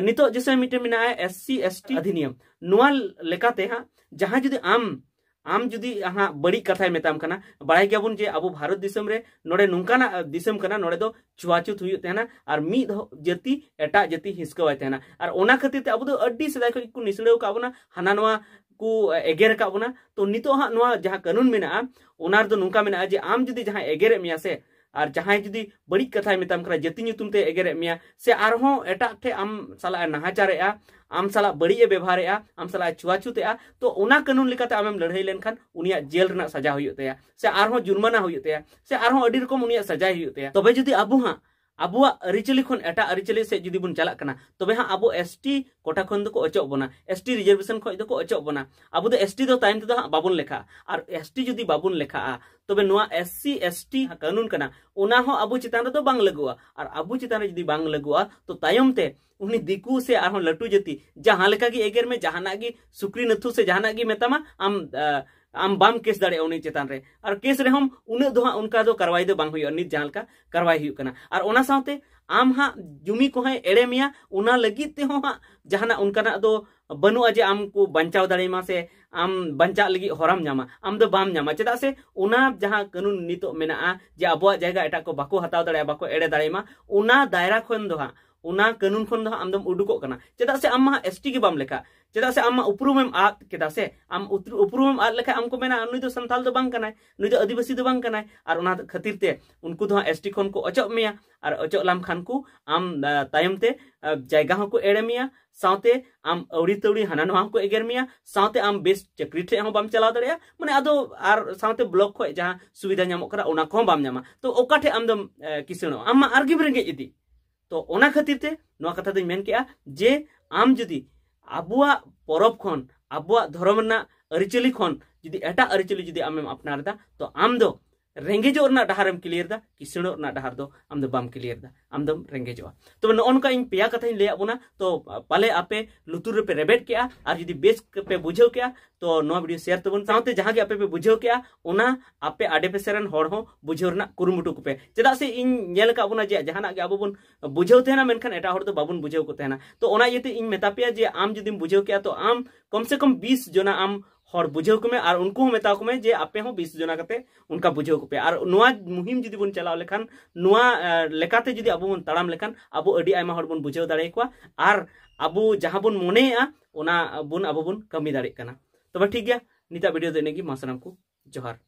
ᱱᱤᱛᱚᱜ ᱡᱮᱥᱮ ᱢᱤᱫᱴᱮᱱ ᱢᱮᱱᱟᱜᱼᱟ ᱮᱥ ᱥᱤ ᱮᱥ ᱴᱤ ᱚᱫᱷᱤᱱᱤᱭᱚᱢ, ᱱᱚᱣᱟ ᱞᱮᱠᱟᱛᱮ ᱦᱟᱸᱜ ᱡᱟᱦᱟᱸᱭ ᱡᱩᱫᱤ ᱟᱢ, ᱟᱢ ᱡᱩᱫᱤ ᱦᱟᱸᱜ ᱵᱟᱹᱲᱤᱡ ᱠᱟᱛᱷᱟᱭ ᱢᱮᱛᱟᱢ ᱠᱟᱱᱟ, ᱵᱟᱲᱟᱭ ᱜᱮᱭᱟᱵᱚᱱ ᱡᱮ ᱟᱵᱚ ᱵᱷᱟᱨᱚᱛ ᱫᱤᱥᱚᱢ ᱨᱮ ᱱᱚᱰᱮ ᱱᱚᱝᱠᱟᱱᱟᱜ ᱫᱤᱥᱚᱢ ᱠᱟᱱᱟ, ᱱᱚᱰᱮ ᱫᱚ ᱪᱷᱩᱣᱟᱪᱷᱩᱛ ᱦᱩᱭᱩᱜ ᱛᱟᱦᱮᱱᱟ ᱟᱨ ᱢᱤᱫ ᱦᱚ-, ᱡᱟᱹᱛᱤ ᱮᱴᱟᱜ ᱡᱟᱹᱛᱤ ᱦᱤᱥᱠᱟᱹᱣᱟᱭ ᱛᱟᱦᱮᱱᱟ᱾ ᱟᱨ ᱚᱱᱟ ᱠᱷᱟᱹᱛᱤᱨ ᱛᱮ ᱟᱵᱚ ᱫᱚ ᱟᱹᱰᱤ ᱥᱮᱫᱟᱭ ᱠᱷᱚᱱ ᱜᱮᱠᱚ ᱱᱤᱥᱲᱟᱹᱣ ᱟᱠᱟᱫ ᱵᱚᱱᱟ, ᱦᱟᱱᱟ ᱱᱚᱣᱟ ᱠᱚ ᱮᱜᱮᱨ ᱟᱠᱟᱫ ᱵᱚᱱᱟ᱾ ᱛᱚ ᱱᱤᱛᱚᱜ ᱦᱟᱸᱜ ᱱᱚᱣᱟ ᱡᱟᱦᱟᱸ ᱠᱟᱹᱱᱩᱱ ᱢᱮᱱᱟᱜᱼᱟ, ᱚᱱᱟ ᱨᱮᱫᱚ ᱱᱚᱝᱠᱟ ᱢᱮᱱᱟᱜᱼᱟ ᱡᱮ ᱟᱢ ᱡᱩᱫᱤ ᱡᱟᱦᱟᱸᱭ ᱮᱜᱮᱨᱮᱫ ᱢᱮᱭᱟ ᱥᱮ, ᱟᱨ ᱡᱟᱦᱟᱸᱭ ᱡᱩᱫᱤ ᱵᱟᱹᱲᱤᱡ ᱠᱟᱛᱷᱟᱭ ᱢᱮᱛᱟᱢ ᱠᱟᱱᱟ, ᱡᱟᱹᱛᱤ ᱧᱩᱛᱩᱢ ᱛᱮ ᱮᱜᱮᱨᱮᱫ ᱢᱮᱭᱟ, ᱥᱮ ᱟᱨᱦᱚᱸ ᱮᱴᱟᱜ ᱴᱷᱮᱡ ᱟᱢ ᱥᱟᱞᱟᱜ ᱮ ᱱᱟᱦᱟᱪᱟᱨᱮᱜᱼᱟ, ᱟᱢ ᱥᱟᱞᱟᱜ ᱵᱟᱹᱲᱤᱡ ᱮ ᱵᱮᱵᱚᱦᱟᱨᱮᱜᱼᱟ, ᱟᱢ ᱥᱟᱞᱟᱜ ᱮ ᱪᱷᱩᱣᱟᱪᱷᱩᱛᱮᱜᱼᱟ, ᱛᱚ ᱚᱱᱟ ᱠᱟᱹᱱᱩᱱ ᱞᱮᱠᱟᱛᱮ ᱟᱢᱮᱢ ᱞᱟᱹᱲᱦᱟᱹᱭ ᱞᱮᱱᱠᱷᱟᱱ ᱩᱱᱤᱭᱟᱜ ᱡᱮᱞ ᱨᱮᱱᱟᱜ ᱥᱟᱡᱟ ᱦᱩᱭᱩᱜ ᱛᱟᱭᱟ, ᱥᱮ ᱟᱨᱦᱚᱸ ᱡᱩᱨᱢᱟᱱᱟ ᱦᱩᱭᱩᱜ ᱛᱟᱭᱟ, ᱥᱮ ᱟᱨᱦᱚᱸ ᱟᱹᱰᱤ ᱨᱚᱠᱚᱢ ᱩᱱᱤᱭᱟᱜ ᱥᱟᱡᱟᱭ ᱦᱩᱭᱩᱜ ᱛᱟᱭᱟ᱾ ᱛᱚᱵᱮ ᱡᱩᱫᱤ ᱟᱵᱚ ᱦᱟᱸᱜ ᱟᱵᱚᱣᱟᱜ ᱟᱹᱨᱤᱪᱟᱹᱞᱤ ᱠᱷᱚᱱ ᱮᱴᱟᱜ ᱟᱹᱨᱤᱪᱟᱹᱞᱤ ᱥᱮᱫ ᱡᱩᱫᱤ ᱵᱚᱱ ᱪᱟᱞᱟᱜ ᱠᱟᱱᱟ, ᱛᱚᱵᱮ ᱦᱟᱸᱜ ᱟᱵᱚ ᱮᱥ ᱴᱤ ᱠᱳᱴᱟ ᱠᱷᱚᱱ ᱫᱚᱠᱚ ᱚᱪᱚᱜ ᱵᱚᱱᱟ, ᱮᱥ ᱴᱤ ᱨᱤᱡᱟᱨᱵᱷᱮᱥᱚᱱ ᱠᱷᱚᱱ ᱫᱚᱠᱚ ᱚᱪᱚᱜ ᱵᱚᱱᱟ᱾ ᱟᱵᱚ ᱫᱚ ᱮᱥ ᱴᱤ ᱫᱚ ᱛᱟᱭᱚᱢ ᱛᱮᱫᱚ ᱦᱟᱸᱜ ᱵᱟᱵᱚᱱ ᱞᱮᱠᱷᱟᱜᱼᱟ᱾ ᱟᱨ ᱮᱥ ᱴᱤ ᱡᱩᱫᱤ ᱵᱟᱵᱚᱱ ᱞᱮᱠᱷᱟᱜᱼᱟ, ᱛᱚᱵᱮ ᱱᱚᱣᱟ ᱮᱥ ᱥᱤ ᱮᱥ ᱴᱤ ᱠᱟᱹᱱᱩᱱ ᱠᱟᱱᱟ, ᱚᱱᱟ ᱦᱚᱸ ᱟᱵᱚ ᱪᱮᱛᱟᱱ ᱨᱮᱫᱚ ᱵᱟᱝ ᱞᱟᱹᱜᱩᱜᱼᱟ᱾ ᱟᱨ ᱟᱵᱚ ᱪᱮᱛᱟᱱ ᱨᱮ ᱡᱩᱫᱤ ᱵᱟᱝ ᱞᱟᱹᱜᱩᱜᱼᱟ, ᱛᱚ ᱛᱟᱭᱚᱢ ᱛᱮ ᱩᱱᱤ ᱫᱤᱠᱩ ᱥᱮ ᱟᱨᱦᱚᱸ ᱞᱟᱹᱴᱩ ᱡᱟᱹᱛᱤ ᱡᱟᱦᱟᱸ ᱞᱮᱠᱟ ᱜᱮ ᱮᱜᱮᱨ ᱢᱮ, ᱡᱟᱦᱟᱱᱟᱜ ᱜᱮ ᱥᱩᱠᱨᱤ ᱱᱟᱹᱛᱷᱩ ᱥᱮ ᱡᱟᱦᱟᱱᱟᱜ ᱜᱮ ᱢᱮᱛᱟᱢᱟ, ᱟᱢ, ᱟ, ᱟᱢ ᱵᱟᱢ ᱠᱮᱥ ᱫᱟᱲᱮᱭᱟᱜᱼᱟ ᱩᱱᱤ ᱪᱮᱛᱟᱱ ᱨᱮ᱾ ᱟᱨ ᱠᱮᱥ ᱨᱮᱦᱚᱸ ᱩᱱᱟᱹᱜ ᱫᱚ ᱦᱟᱸᱜ ᱚᱱᱠᱟ ᱫᱚ ᱠᱟᱨᱣᱟᱭ ᱫᱚ ᱵᱟᱝ ᱦᱩᱭᱩᱜᱼᱟ, ᱱᱤᱛ ᱡᱟᱦᱟᱸ ᱞᱮᱠᱟ ᱠᱟᱨᱣᱟᱭ ᱦᱩᱭᱩᱜ ᱠᱟᱱᱟ᱾ ᱟᱨ ᱚᱱᱟ ᱥᱟᱶᱛᱮ ᱟᱢ ᱦᱟᱸᱜ ᱡᱩᱢᱤ ᱠᱚᱦᱚᱸᱭ ᱮᱲᱮ ᱢᱮᱭᱟ, ᱚᱱᱟ ᱞᱟᱹᱜᱤᱫ ᱛᱮᱦᱚᱸ ᱦᱟᱸᱜ ᱡᱟᱦᱟᱱᱟᱜ ᱚᱱᱠᱟᱱᱟᱜ ᱫᱚ ᱵᱟᱹᱱᱩᱜᱼᱟ ᱡᱮ ᱟᱢ ᱠᱚ ᱵᱟᱧᱪᱟᱣ ᱫᱟᱲᱮᱭᱟᱢᱟ ᱥᱮ ᱟᱢ ᱵᱟᱧᱪᱟᱜ ᱞᱟᱹᱜᱤᱫ ᱦᱚᱨᱟᱢ ᱧᱟᱢᱟ, ᱟᱢ ᱫᱚ ᱵᱟᱢ ᱧᱟᱢᱟ᱾ ᱪᱮᱫᱟᱜ ᱥᱮ ᱚᱱᱟ ᱡᱟᱦᱟᱸ ᱠᱟᱹᱱᱩᱱ ᱱᱤᱛᱚᱜ ᱢᱮᱱᱟᱜᱼᱟ ᱡᱮ ᱟᱵᱚᱣᱟᱜ ᱡᱟᱭᱜᱟ ᱮᱴᱟᱜ ᱠᱚ ᱵᱟᱠᱚ ᱦᱟᱛᱟᱣ ᱫᱟᱲᱮᱭᱟᱜᱼᱟ, ᱵᱟᱠᱚ ᱮᱲᱮ ᱫᱟᱲᱮᱭᱟᱢᱟ, ᱚᱱᱟ ᱫᱟᱭᱨᱟ ᱠᱷᱚᱱ ᱫᱚ ᱦᱟᱸᱜ, ᱚᱱᱟ ᱠᱟᱹᱱᱩᱱ ᱠᱷᱚᱱ ᱫᱚ ᱦᱟᱸᱜ ᱟᱢ ᱫᱚᱢ ᱩᱰᱩᱠᱚᱜ ᱠᱟᱱᱟ᱾ ᱪᱮᱫᱟᱜ ᱥᱮ ᱟᱢ ᱢᱟ ᱮᱥ ᱴᱤ ᱜᱮ ᱵᱟᱢ ᱞᱮᱠᱷᱟ᱾ ᱪᱮᱫᱟᱜ ᱥᱮ ᱟᱢ ᱢᱟ ᱩᱯᱨᱩᱢᱮᱢ ᱟᱫ ᱠᱮᱫᱟ ᱥᱮ, ᱟᱢ ᱩᱛᱨᱩ-, ᱩᱯᱨᱩᱢᱮᱢ ᱟᱫ ᱞᱮᱠᱷᱟᱱ ᱟᱢ ᱠᱚ ᱢᱮᱱᱟ, "ᱱᱩᱭ ᱫᱚ ᱥᱟᱱᱛᱟᱞ ᱫᱚ ᱵᱟᱝ ᱠᱟᱱᱟᱭ, ᱱᱩᱭ ᱫᱚ ᱟᱹᱫᱤᱵᱟᱹᱥᱤ ᱫᱚ ᱵᱟᱝ ᱠᱟᱱᱟᱭ", ᱟᱨ ᱚᱱᱟ ᱠᱷᱟᱹᱛᱤᱨ ᱛᱮ ᱩᱱᱠᱩ ᱫᱚ ᱦᱟᱸᱜ ᱮᱥ ᱴᱤ ᱠᱷᱚᱱ ᱠᱚ ᱚᱪᱚᱜ ᱢᱮᱭᱟ᱾ ᱟᱨ ᱚᱪᱚᱜ ᱞᱟᱢ ᱠᱷᱟᱱ ᱠᱚ ᱟᱢ, ᱟ, ᱛᱟᱭᱚᱢ ᱛᱮ, ᱟ, ᱡᱟᱭᱜᱟ ᱦᱚᱸᱠᱚ ᱮᱲᱮ ᱢᱮᱭᱟ, ᱥᱟᱶᱛᱮ ᱟᱢ ᱟᱹᱣᱲᱤ ᱛᱟᱹᱣᱲᱤ ᱦᱟᱱᱟ ᱱᱚᱣᱟ ᱦᱚᱸᱠᱚ ᱮᱜᱮᱨ ᱢᱮᱭᱟ, ᱥᱟᱶᱛᱮ ᱟᱢ ᱵᱮᱥ ᱪᱟᱹᱠᱨᱤ ᱴᱷᱮᱡ ᱦᱚᱸ ᱵᱟᱢ ᱪᱟᱞᱟᱣ ᱫᱟᱲᱮᱭᱟᱜᱼᱟ, ᱢᱟᱱᱮ ᱟᱫᱚ ᱟᱨ ᱥᱟᱶᱛᱮ ᱵᱞᱚᱠ ᱠᱷᱚᱡ ᱡᱟᱦᱟᱸ ᱥᱩᱵᱤᱫᱷᱟ ᱧᱟᱢᱚᱜ ᱠᱟᱱᱟ ᱚᱱᱟ ᱠᱚᱦᱚᱸ ᱵᱟᱢ ᱧᱟᱢᱟ᱾ ᱛᱚ ᱚᱠᱟ ᱴᱷᱮᱡ ᱟᱢ ᱫᱚᱢ, ᱮ, ᱠᱤᱥᱟᱹᱬᱚᱜᱼᱟ? ᱟᱢ ᱢᱟ ᱟᱨᱜᱮᱢ ᱨᱮᱸᱜᱮᱡ ᱤᱫᱤ᱾ ᱛᱚ ᱚᱱᱟ ᱠᱷᱟᱹᱛᱤᱨ ᱛᱮ ᱱᱚᱣᱟ ᱠᱟᱛᱷᱟ ᱫᱚᱧ ᱢᱮᱱ ᱠᱮᱜᱼᱟ ᱡᱮ ᱟᱢ ᱡᱩᱫᱤ ᱟᱵᱚᱣᱟᱜ ᱯᱚᱨᱚᱵᱽ ᱠᱷᱚᱱ, ᱟᱵᱚᱣᱟᱜ ᱫᱷᱚᱨᱚᱢ ᱨᱮᱱᱟᱜ ᱟᱹᱨᱤᱪᱟᱹᱞᱤ ᱠᱷᱚᱱ ᱡᱩᱫᱤ ᱮᱴᱟᱜ ᱟᱹᱨᱤᱪᱟᱹᱞᱤ ᱡᱩᱫᱤ ᱟᱢᱮᱢ ᱟᱯᱱᱟᱨ ᱮᱫᱟ, ᱛᱚ ᱟᱢ ᱫᱚ ᱨᱮᱸᱜᱮᱡᱚᱜ ᱨᱮᱱᱟᱜ ᱰᱟᱦᱟᱨᱮᱢ ᱠᱞᱤᱭᱟᱨ ᱮᱫᱟ, ᱠᱤᱥᱟᱹᱬᱚᱜ ᱨᱮᱱᱟᱜ ᱰᱟᱦᱟᱨ ᱫᱚ ᱟᱢ ᱫᱚ ᱵᱟᱢ ᱠᱞᱤᱭᱟᱨ ᱮᱫᱟ, ᱟᱢ ᱫᱚᱢ ᱨᱮᱸᱜᱮᱡᱚᱜᱼᱟ᱾ ᱛᱚᱵᱮ ᱱᱚᱜᱼᱚ ᱱᱚᱝᱠᱟ ᱤᱧ ᱯᱮᱭᱟ ᱠᱟᱛᱷᱟᱧ ᱞᱟᱹᱭᱟᱫ ᱵᱚᱱᱟ, ᱛᱚ ᱯᱟᱞᱮ ᱟᱯᱮ ᱞᱩᱛᱩᱨ ᱨᱮᱯᱮ ᱨᱮᱵᱮᱫ ᱠᱮᱜᱼᱟ, ᱟᱨ ᱡᱩᱫᱤ ᱵᱮᱥ ᱯᱮ ᱵᱩᱡᱷᱟᱹᱣ ᱠᱮᱜᱼᱟ, ᱛᱚ ᱱᱚᱣᱟ ᱵᱷᱤᱰᱤᱭᱳ ᱥᱮᱭᱟᱨ ᱛᱟᱵᱚᱱ, ᱥᱟᱶᱛᱮ ᱡᱟᱦᱟᱸ ᱜᱮ ᱟᱯᱮ ᱯᱮ ᱵᱩᱡᱷᱟᱹᱣ ᱠᱮᱜᱼᱟ ᱚᱱᱟ ᱟᱯᱮ ᱟᱰᱮ ᱯᱟᱥᱮ ᱨᱮᱱ ᱦᱚᱲ ᱦᱚᱸ ᱵᱩᱡᱷᱟᱹᱣ ᱨᱮᱱᱟᱜ ᱠᱩᱨᱩᱢᱩᱴᱩ ᱠᱚᱯᱮ᱾ ᱪᱮᱫᱟᱜ ᱥᱮ ᱤᱧ ᱧᱮᱞ ᱟᱠᱟᱫ ᱵᱚᱱᱟ ᱡᱮ ᱡᱟᱦᱟᱱᱟᱜ ᱜᱮ ᱟᱵᱚ ᱵᱚᱱ ᱵᱩᱡᱷᱟᱹᱣ ᱛᱟᱦᱮᱱᱟ, ᱢᱮᱱᱠᱷᱟᱱ ᱮᱴᱟᱜ ᱦᱚᱲ ᱫᱚ ᱵᱟᱵᱚᱱ ᱵᱩᱡᱷᱟᱹᱣ ᱠᱚ ᱛᱟᱦᱮᱱᱟ᱾ ᱛᱚ ᱚᱱᱟ ᱤᱭᱟᱹᱛᱮ ᱤᱧ ᱢᱮᱛᱟ ᱯᱮᱭᱟ ᱡᱮ ᱟᱢ ᱡᱩᱫᱤᱢ ᱵᱩᱡᱷᱟᱹᱣ ᱠᱮᱜᱼᱟ, ᱛᱚ ᱟᱢ ᱠᱚᱢ ᱥᱮ ᱠᱚᱢ ᱵᱤᱥ ᱡᱚᱱᱟ ᱟᱢ ᱦᱚᱲ ᱵᱩᱡᱷᱟᱹᱣ ᱠᱚᱢᱮ, ᱟᱨ ᱩᱱᱠᱩ ᱦᱚᱸ ᱢᱮᱛᱟ ᱠᱚᱢᱮ ᱡᱮ ᱟᱯᱮ ᱦᱚᱸ ᱵᱤᱥ ᱡᱚᱱᱟ ᱠᱟᱛᱮ ᱚᱱᱠᱟ ᱵᱩᱡᱷᱟᱹᱣ ᱠᱚᱯᱮ᱾ ᱟᱨ ᱱᱚᱣᱟ ᱢᱩᱦᱤᱢ ᱡᱩᱫᱤ ᱵᱚᱱ ᱪᱟᱞᱟᱣ ᱞᱮᱠᱷᱟᱱ, ᱱᱚᱣᱟ, ᱮ, ᱞᱮᱠᱟᱛᱮ ᱡᱩᱫᱤ ᱟᱵᱚ ᱵᱚᱱ ᱛᱟᱲᱟᱢ ᱞᱮᱠᱷᱟᱱ, ᱟᱵᱚ ᱟᱹᱰᱤ ᱟᱭᱢᱟ ᱦᱚᱲ ᱵᱚᱱ ᱵᱩᱡᱷᱟᱹᱣ ᱫᱟᱲᱮᱭᱟᱠᱚᱣᱟ, ᱟᱨ ᱟᱵᱚ ᱡᱟᱦᱟᱸ ᱵᱚᱱ ᱢᱚᱱᱮᱭᱮᱜᱼᱟ ᱚᱱᱟ ᱵᱚᱱ, ᱟᱵᱚ ᱵᱚᱱ ᱠᱟᱹᱢᱤ ᱫᱟᱲᱮᱭᱟᱜ ᱠᱟᱱᱟ᱾ ᱛᱚᱵᱮ ᱴᱷᱤᱠ ᱜᱮᱭᱟ, ᱱᱤᱛᱟᱜ ᱵᱷᱤᱰᱤᱭᱳ ᱫᱚ ᱤᱱᱟᱹᱜ ᱜᱮ᱾ ᱢᱟ ᱥᱟᱱᱟᱢ ᱠᱚ ᱡᱚᱦᱟᱨ᱾